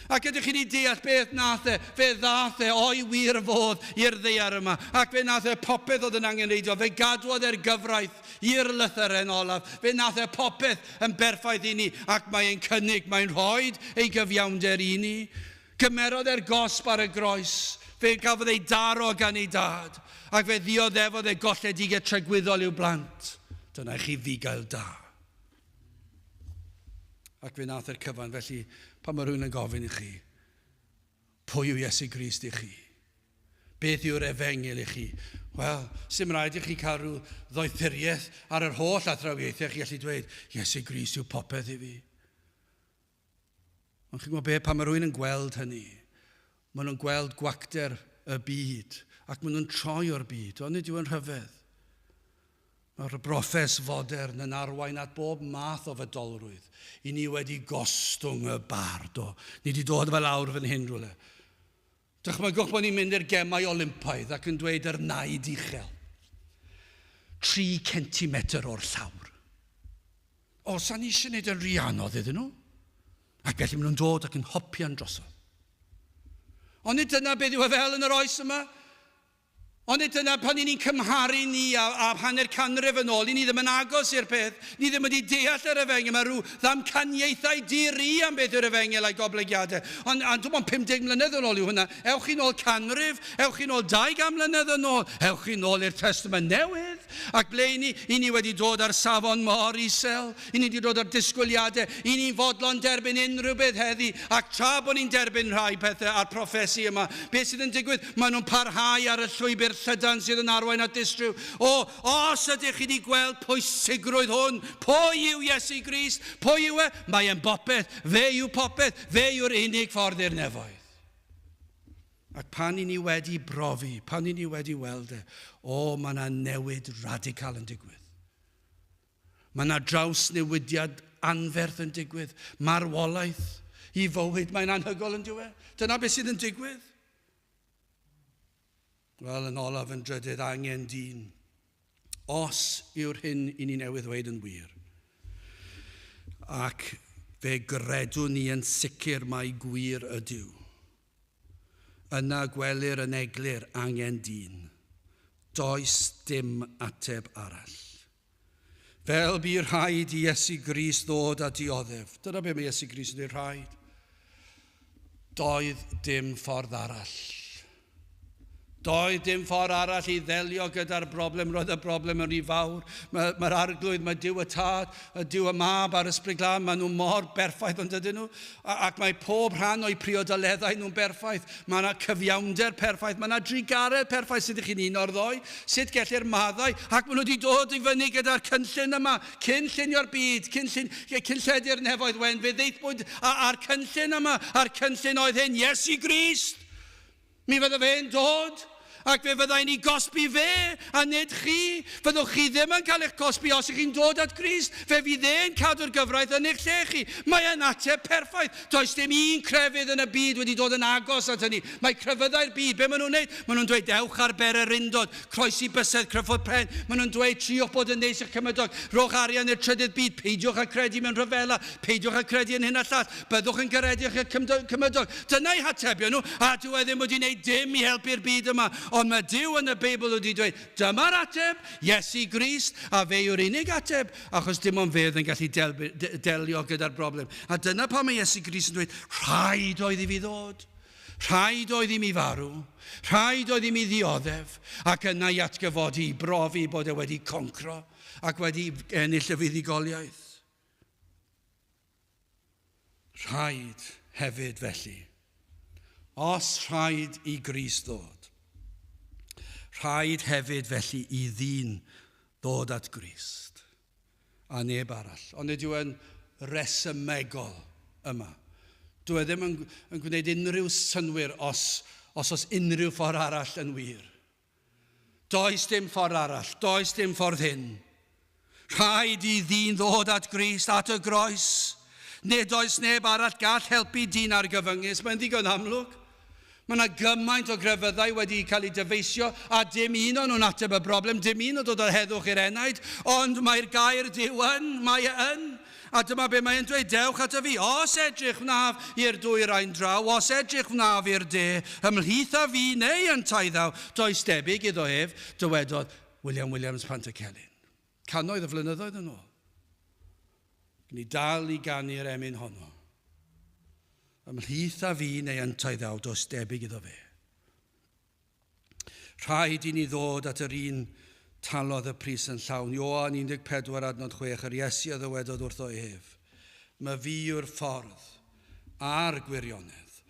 Ac ydych chi wedi deall beth nath e? Fe ddath e o'i wir fodd i'r ddaear yma, ac fe nath e popeth oedd yn angenrheidiol. Fe gadwodd e'r gyfraith i'r lythyren olaf. Fe nath e popeth yn berffaith i ni, ac mae e'n cynnig, mae'n rhoi ei gyfiawnder i ni. Gymerodd e'r gosb ar y groes. Fe gafodd ei daro gan ei dad, ac fe ddioddefodd e golledigaeth tragwyddol i'w blant. Dyna i chi fugail da. Ac fe nath e'r cyfan, felly pan mae rhywun yn gofyn i chi, pwy yw Iesu Grist i chi? Beth yw'r efengyl i chi? Wel, sy'n rhaid i chi cael rhyw ddoethuriaeth ar yr holl athrawiaethau chi allu dweud, Iesu Grist yw popeth i fi. Ond chi'n gwybod be, pan mae rhywun yn gweld hynny, maen nhw'n gweld gwacter y byd, ac maen nhw'n troi o'r byd, ond nid yw yn rhyfedd. Mae'r broffes fodern yn arwain at bob math o fydolrwydd. I ni wedi gostwng y bar, do. Ni wedi dod fel awr fan hyn rhywle. Dychmygwch bod ni'n mynd i'r gemau Olympaidd ac yn dweud yr naid uchel. 3 centimetr o'r llawr. O, sa'n ni eisiau gwneud yn rhy anodd iddyn nhw. Ac felly maen nhw'n dod ac yn hopian drosodd. Ond nid dyna beth yw e fel yn yr oes yma. Ond nid dyna pan ni'n cymharu ni â, â hanner canrif yn ôl, i ni ddim yn agos i'r peth, ni ddim wedi deall yr efengyl, mae rhyw ddamcaniaethau di-ri am beth yw'r efengyl a'i goblygiadau. Ond, ond dim ond 50 mlynedd yn ôl yw hwnna. Ewch chi'n ôl canrif, ewch chi'n ôl 200 mlynedd yn ôl, ewch chi'n ôl i'r Testament Newydd. Ac ble i ni? I ni wedi dod ar safon mor isel. I ni wedi dod ar disgwyliadau. I ni'n fodlon derbyn unrhyw beth heddi. Ac tra bod ni'n derbyn rhai pethau a'r proffesi yma, beth sydd yn digwydd? Maen nhw'n parhau ar y llwybr llydan sydd yn arwain at distryw. O, os ydych chi wedi gweld pwysigrwydd hwn, pwy yw Iesu Grist? Pwy yw e? Mae e'n bopeth. Fe yw popeth. Fe yw'r unig ffordd i'r nefoedd. Ac pan i ni wedi brofi, pan i ni wedi weld e, o, mae yna newid radical yn digwydd. Mae yna drawsnewidiad anferth yn digwydd. Marwolaeth i fywyd. Mae'n anhygoel yn diwe. Dyna beth sydd yn digwydd. Wel, yn olaf yn drydydd, angen dyn. Os yw'r hyn i ni newydd ddweud yn wir. Ac fe gredwn ni yn sicr mai gwir ydyw. Yna gwelir yn eglur angen dyn. Does dim ateb arall. Fel bu rhaid i Iesu Grist ddod a dioddef. Dyna be mae Iesu Grist yn dweud rhaid. Doedd dim ffordd arall. Doedd dim ffordd arall i ddelio gyda'r broblem. Roedd y broblem yn rhy fawr. Mae'r mae arglwydd, mae Duw y Tad, y Duw y Mab a'r Ysbryd Glân, maen nhw mor berffaith ond ydyn nhw. Ac mae pob rhan o'u priodoleddau nhw'n berffaith. Mae yna cyfiawnder perffaith, mae yna drugaredd perffaith. Sut ydych chi'n un o'r ddoi? Sut gellir maddau? Ac maen nhw wedi dod i fyny gyda'r cynllun yma, cyn llunio'r byd, cyn, llun, cyn lledu'r nefoedd wen. Fe ddeithbwyd a'r cynllun yma, a'r cynllun oedd hyn, Iesu Grist! Mi fydda fe'n dod, ac fe fyddai'n ei gosbi fe, a nid chi. Fyddwch chi ddim yn cael eich cosbi os ych chi'n dod at Grist. Fe fydd e'n cadw'r gyfraith yn eich lle chi. Mae e'n ateb perffaith. Does dim un crefydd yn y byd wedi dod yn agos at hynny. Mae crefyddau'r byd, be maen nhw'n wneud? Maen nhw'n dweud, ewch ar bererindod, croesi bysedd, cryfhod pen. Maen nhw'n dweud, triwch bod yn neis i'ch cymydog, rhowch arian i'r trydydd byd, peidiwch â credu mewn rhyfela, peidiwch â credu yn hyn a llall. Byddwch yn garedig i'ch cymydog. Dyna eu hatebion nhw, a dyw e ddim wedi gwneud dim i helpu'r byd yma. Ond mae Duw yn y Beibl wedi dweud, dyma'r ateb, Iesu Grist, a fe yw'r unig ateb, achos dim ond fe oedd yn gallu delio gyda'r broblem. A dyna pam mae Iesu Grist yn dweud, rhaid oedd i fi ddod. Rhaid oedd i mi farw, rhaid oedd i mi ddioddef, ac yna i atgyfodi i brofi bod e wedi concro ac wedi ennill y fuddugoliaeth. Rhaid hefyd felly, os rhaid i Grist ddod, rhaid hefyd felly i ddyn ddod at Grist, a neb arall. Ond nid yw e'n resymegol yma. Dyw e ddim yn, yn gwneud unrhyw synnwyr os, os oes unrhyw ffordd arall yn wir. Does dim ffordd arall, does dim ffordd hyn. Rhaid i ddyn ddod at Grist, at y groes. Nid oes neb arall gall helpu dyn argyfyngus, mae'n ddigon amlwg. Mae yna gymaint o grefyddau wedi cael eu dyfeisio a dim un o'n nhw'n ateb y broblem, dim un yn dod â heddwch i'r enaid, ond mae'r gair Duw yn, mae e yn. A dyma be mae'n dweud, dewch ata fi, os edrych wnaf i'r dwyrain draw, os edrych wnaf i'r de, ymhlith a fi neu yntau ddaw, does debyg iddo ef, dywedodd William Williams Pantycelyn. Cannoedd o flynyddoedd yn ôl. Ni dal i ganu'r emyn honno. Ymhlith a fi neu yntau ddaw, does debyg iddo fe. Rhaid i ni ddod at yr un talodd y pris yn llawn. Ioan 14 adnod 6, yr Iesu a ddywedodd wrtho ef, Mae fi yw'r ffordd, a'r gwirionedd,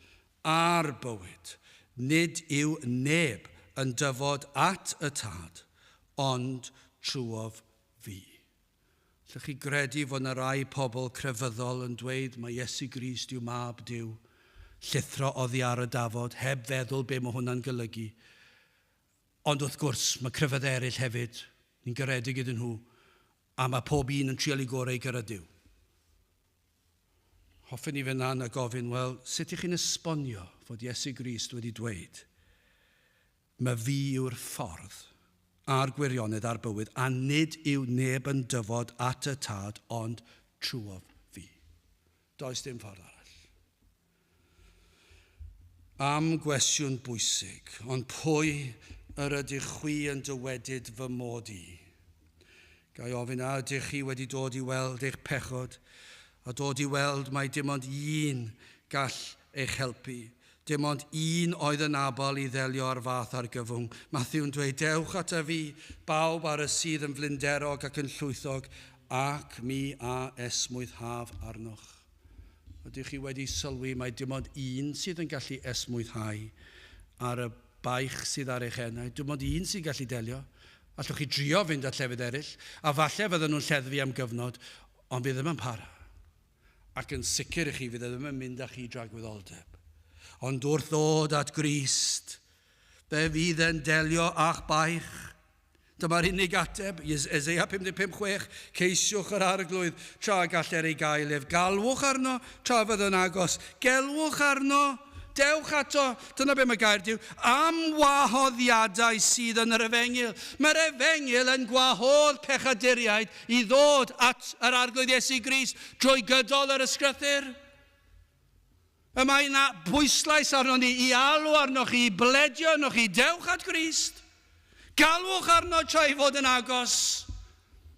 a'r bywyd. Nid yw neb yn dyfod at y Tad, ond trwof fi. Allwch chi gredu fod 'na rai pobl crefyddol yn dweud mai Iesu Grist yw Mab Duw, llithro oddi ar y dafod, heb feddwl be mae hwnna'n golygu. Ond wrth gwrs, mae crefyddau eraill hefyd, ni'n garedig iddyn nhw, a mae pob un yn trial ei gorau i gyrraedd Duw. Hoffen ni fynd lan a gofyn, wel, sut ych chi'n esbonio fod Iesu Grist wedi dweud Mae fi yw'r ffordd, a'r gwirionedd a'r bywyd, a nid yw neb yn dyfod at y Tad ond trwof fi. Does dim ffordd arall. Am gwestiwn bwysig, ond pwy yr ydych chwi yn dywedyd fy mod i? Ga i ofyn a ydych chi wedi dod i weld eich pechod a dod i weld mai dim ond un gall eich helpu. Dim ond un oedd yn abl i ddelio â'r fath argyfwng. Matthew'n dweud, Dewch ata fi, bawb ar y sydd yn flinderog ac yn llwythog, ac mi a esmwythaf arnoch. Ydych chi wedi sylwi mai dim ond un sydd yn gallu esmwythau ar y baich sydd ar eich enau? Dim ond un sy'n gallu delio. Allwch chi drio fynd at llefydd eraill, a falle fydden nhw'n lleddfu am gyfnod, ond bydd ddim yn para. Ac yn sicr i chi, fydd e ddim yn mynd â chi dragwyddoldeb. Ond wrth ddod at Grist, fe fydd e'n delio â'ch baich. Dyma'r unig ateb, Eseia 55:6, ceisiwch yr arglwydd tra galler ei gael ef. Galwch arno tra fydd yn agos. Gelwch arno, dewch ato. Dyna be mae gair Duw. Am wahoddiadau sydd yn yr efengyl. Mae'r efengyl yn gwahodd pechaduriaid i ddod at yr arglwydd Iesu Grist drwy gydol yr ysgrythur. Y mae yna bwyslais arno ni i alw arnoch chi, i bledio arnoch chi, dewch at Grist. Galwch arno tra ei fod yn agos.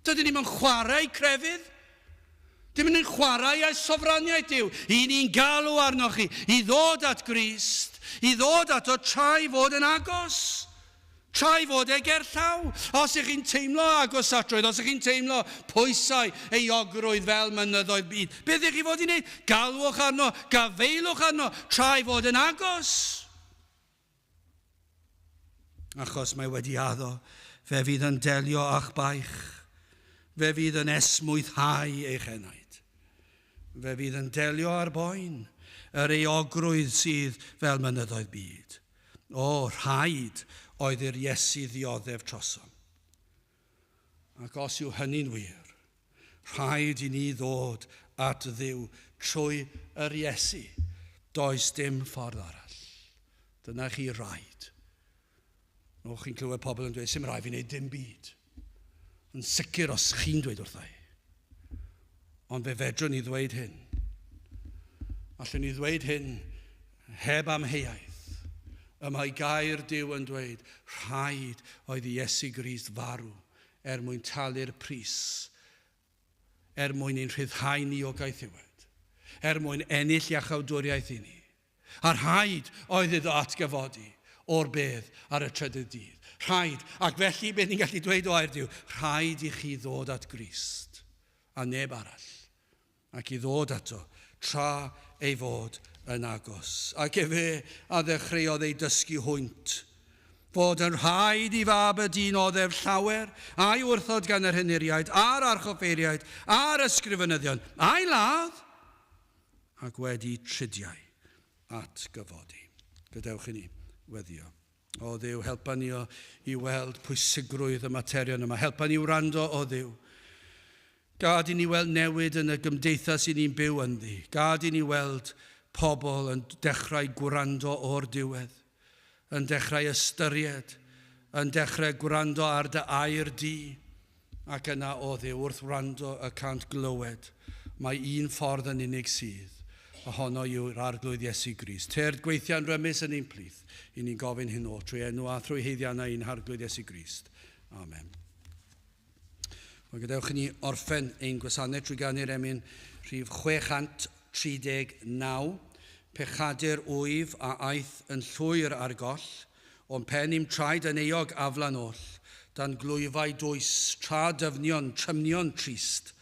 Dydyn ni'n chwarae crefydd. Dim yn chwarae â'i sofraniaeth Duw. I ni'n galw arnoch chi i ddod at Grist, i ddod ato tra ei fod yn agos. Tra ei fod e gerllaw. Os ych chi'n teimlo agosatrwydd, os ych chi'n teimlo pwysau euogrwydd fel mynyddoedd byd, beth ych chi fod i wneud? Galwch arno, gafeilwch arno, tra ei fod yn agos. Achos mae wedi addo, fe fydd yn delio â'ch baich, fe fydd yn esmwythau eich enaid. Fe fydd yn delio â'r boen, yr euogrwydd sydd fel mynyddoedd byd. O, rhaid oedd i'r Iesu ddioddef trosom. Ac os yw hynny'n wir, rhaid i ni ddod at Dduw trwy yr Iesu. Does dim ffordd arall. Dyna chi rhaid. O, chi'n clywed pobl yn dweud, sy'm rhaid fi wneud dim byd. Yn sicr os chi'n dweud wrtha i. Ond fe fedrwn ni ddweud hyn. Allwn ni ddweud hyn heb amheuaeth. Y mae gair Duw yn dweud, rhaid oedd i Iesu Grist farw er mwyn talu'r pris, er mwyn i'n rhyddhau ni o gaethiwed, er mwyn ennill iachawdwriaeth i ni. A rhaid oedd iddo atgyfodi o'r bedd ar y trydydd dydd. Rhaid, ac felly beth ni'n gallu dweud o air Duw, rhaid i chi ddod at Grist a neb arall, ac i ddod ato tra ei fod yn agos. Ac efe a ddechreuodd ei dysgu hwynt, fod yn rhaid i fab y dyn oddef llawer, a'i wrthod gan yr henuriaid, a'r archoffeiriaid, a'r ysgrifenyddion, a'i ladd, ac wedi tridiau atgyfodi. Gadewch i ni weddio. O Dduw, helpa ni i weld pwysigrwydd y materion yma. Helpa ni wrando, o Dduw. Gad i ni weld newid yn y gymdeithas i ni'n byw ynddi. Gad i ni weld pobl yn dechrau gwrando o'r diwedd, yn dechrau ystyried, yn dechrau gwrando ar dy air di. Ac yna, o Dduw, wrth wrando y cant glywed, mae un ffordd yn unig sydd, a honno yw'r Arglwydd Iesu Grist. Tyrd gweithiau'n rymus yn ein plith, i ni'n gofyn hyn o trwy enw a thrwy haeddiannau ein Harglwydd Iesu Grist. Amen. Wel, gadewch i ni orffen ein gwasanaeth trwy ganu'r emyn rhif 639. Pechadur wyf a aeth yn llwyr ar goll, o'm pen i'm traed yn euog aflan oll, dan glwyfau dwys, tra dyfnion, trymnion trist,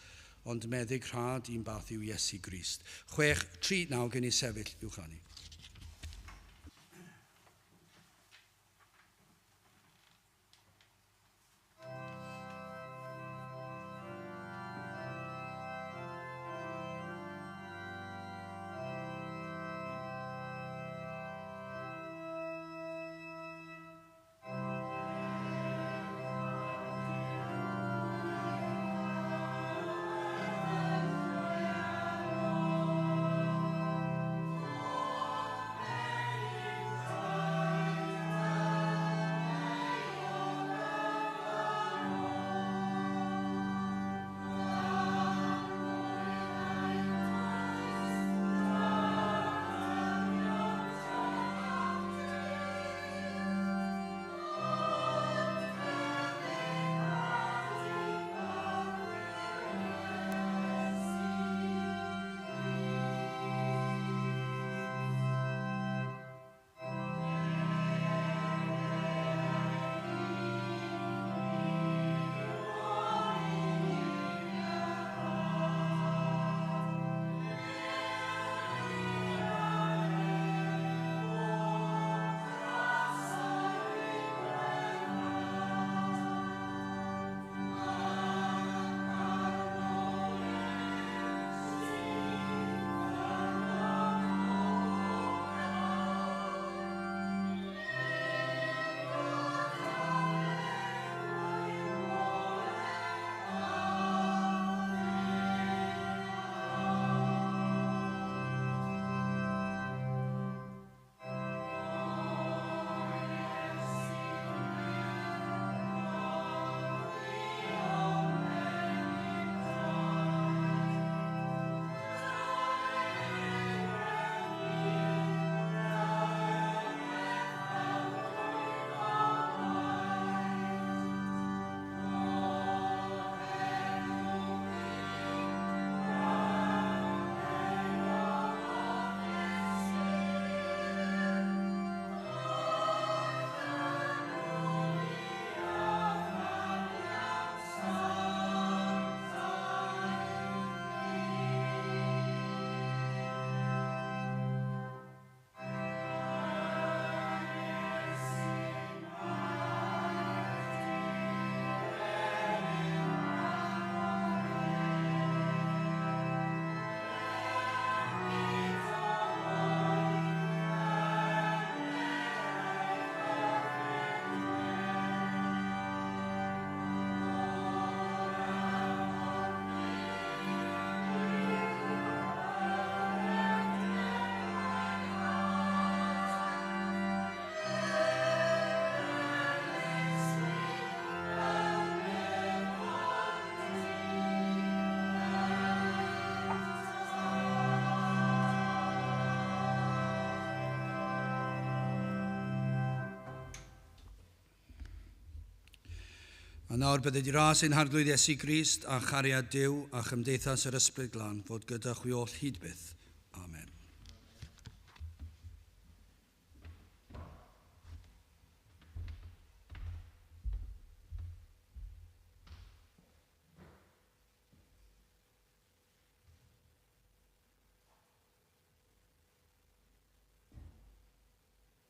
ond meddyg rhad i'n bath yw Iesu Grist. 639 gen i sefyll i'w chanu. A nawr bydded i ras ein Harglwydd Iesu Grist a chariad Duw a chymdeithas yr Ysbryd Glân fod gyda chwi oll hyd byth.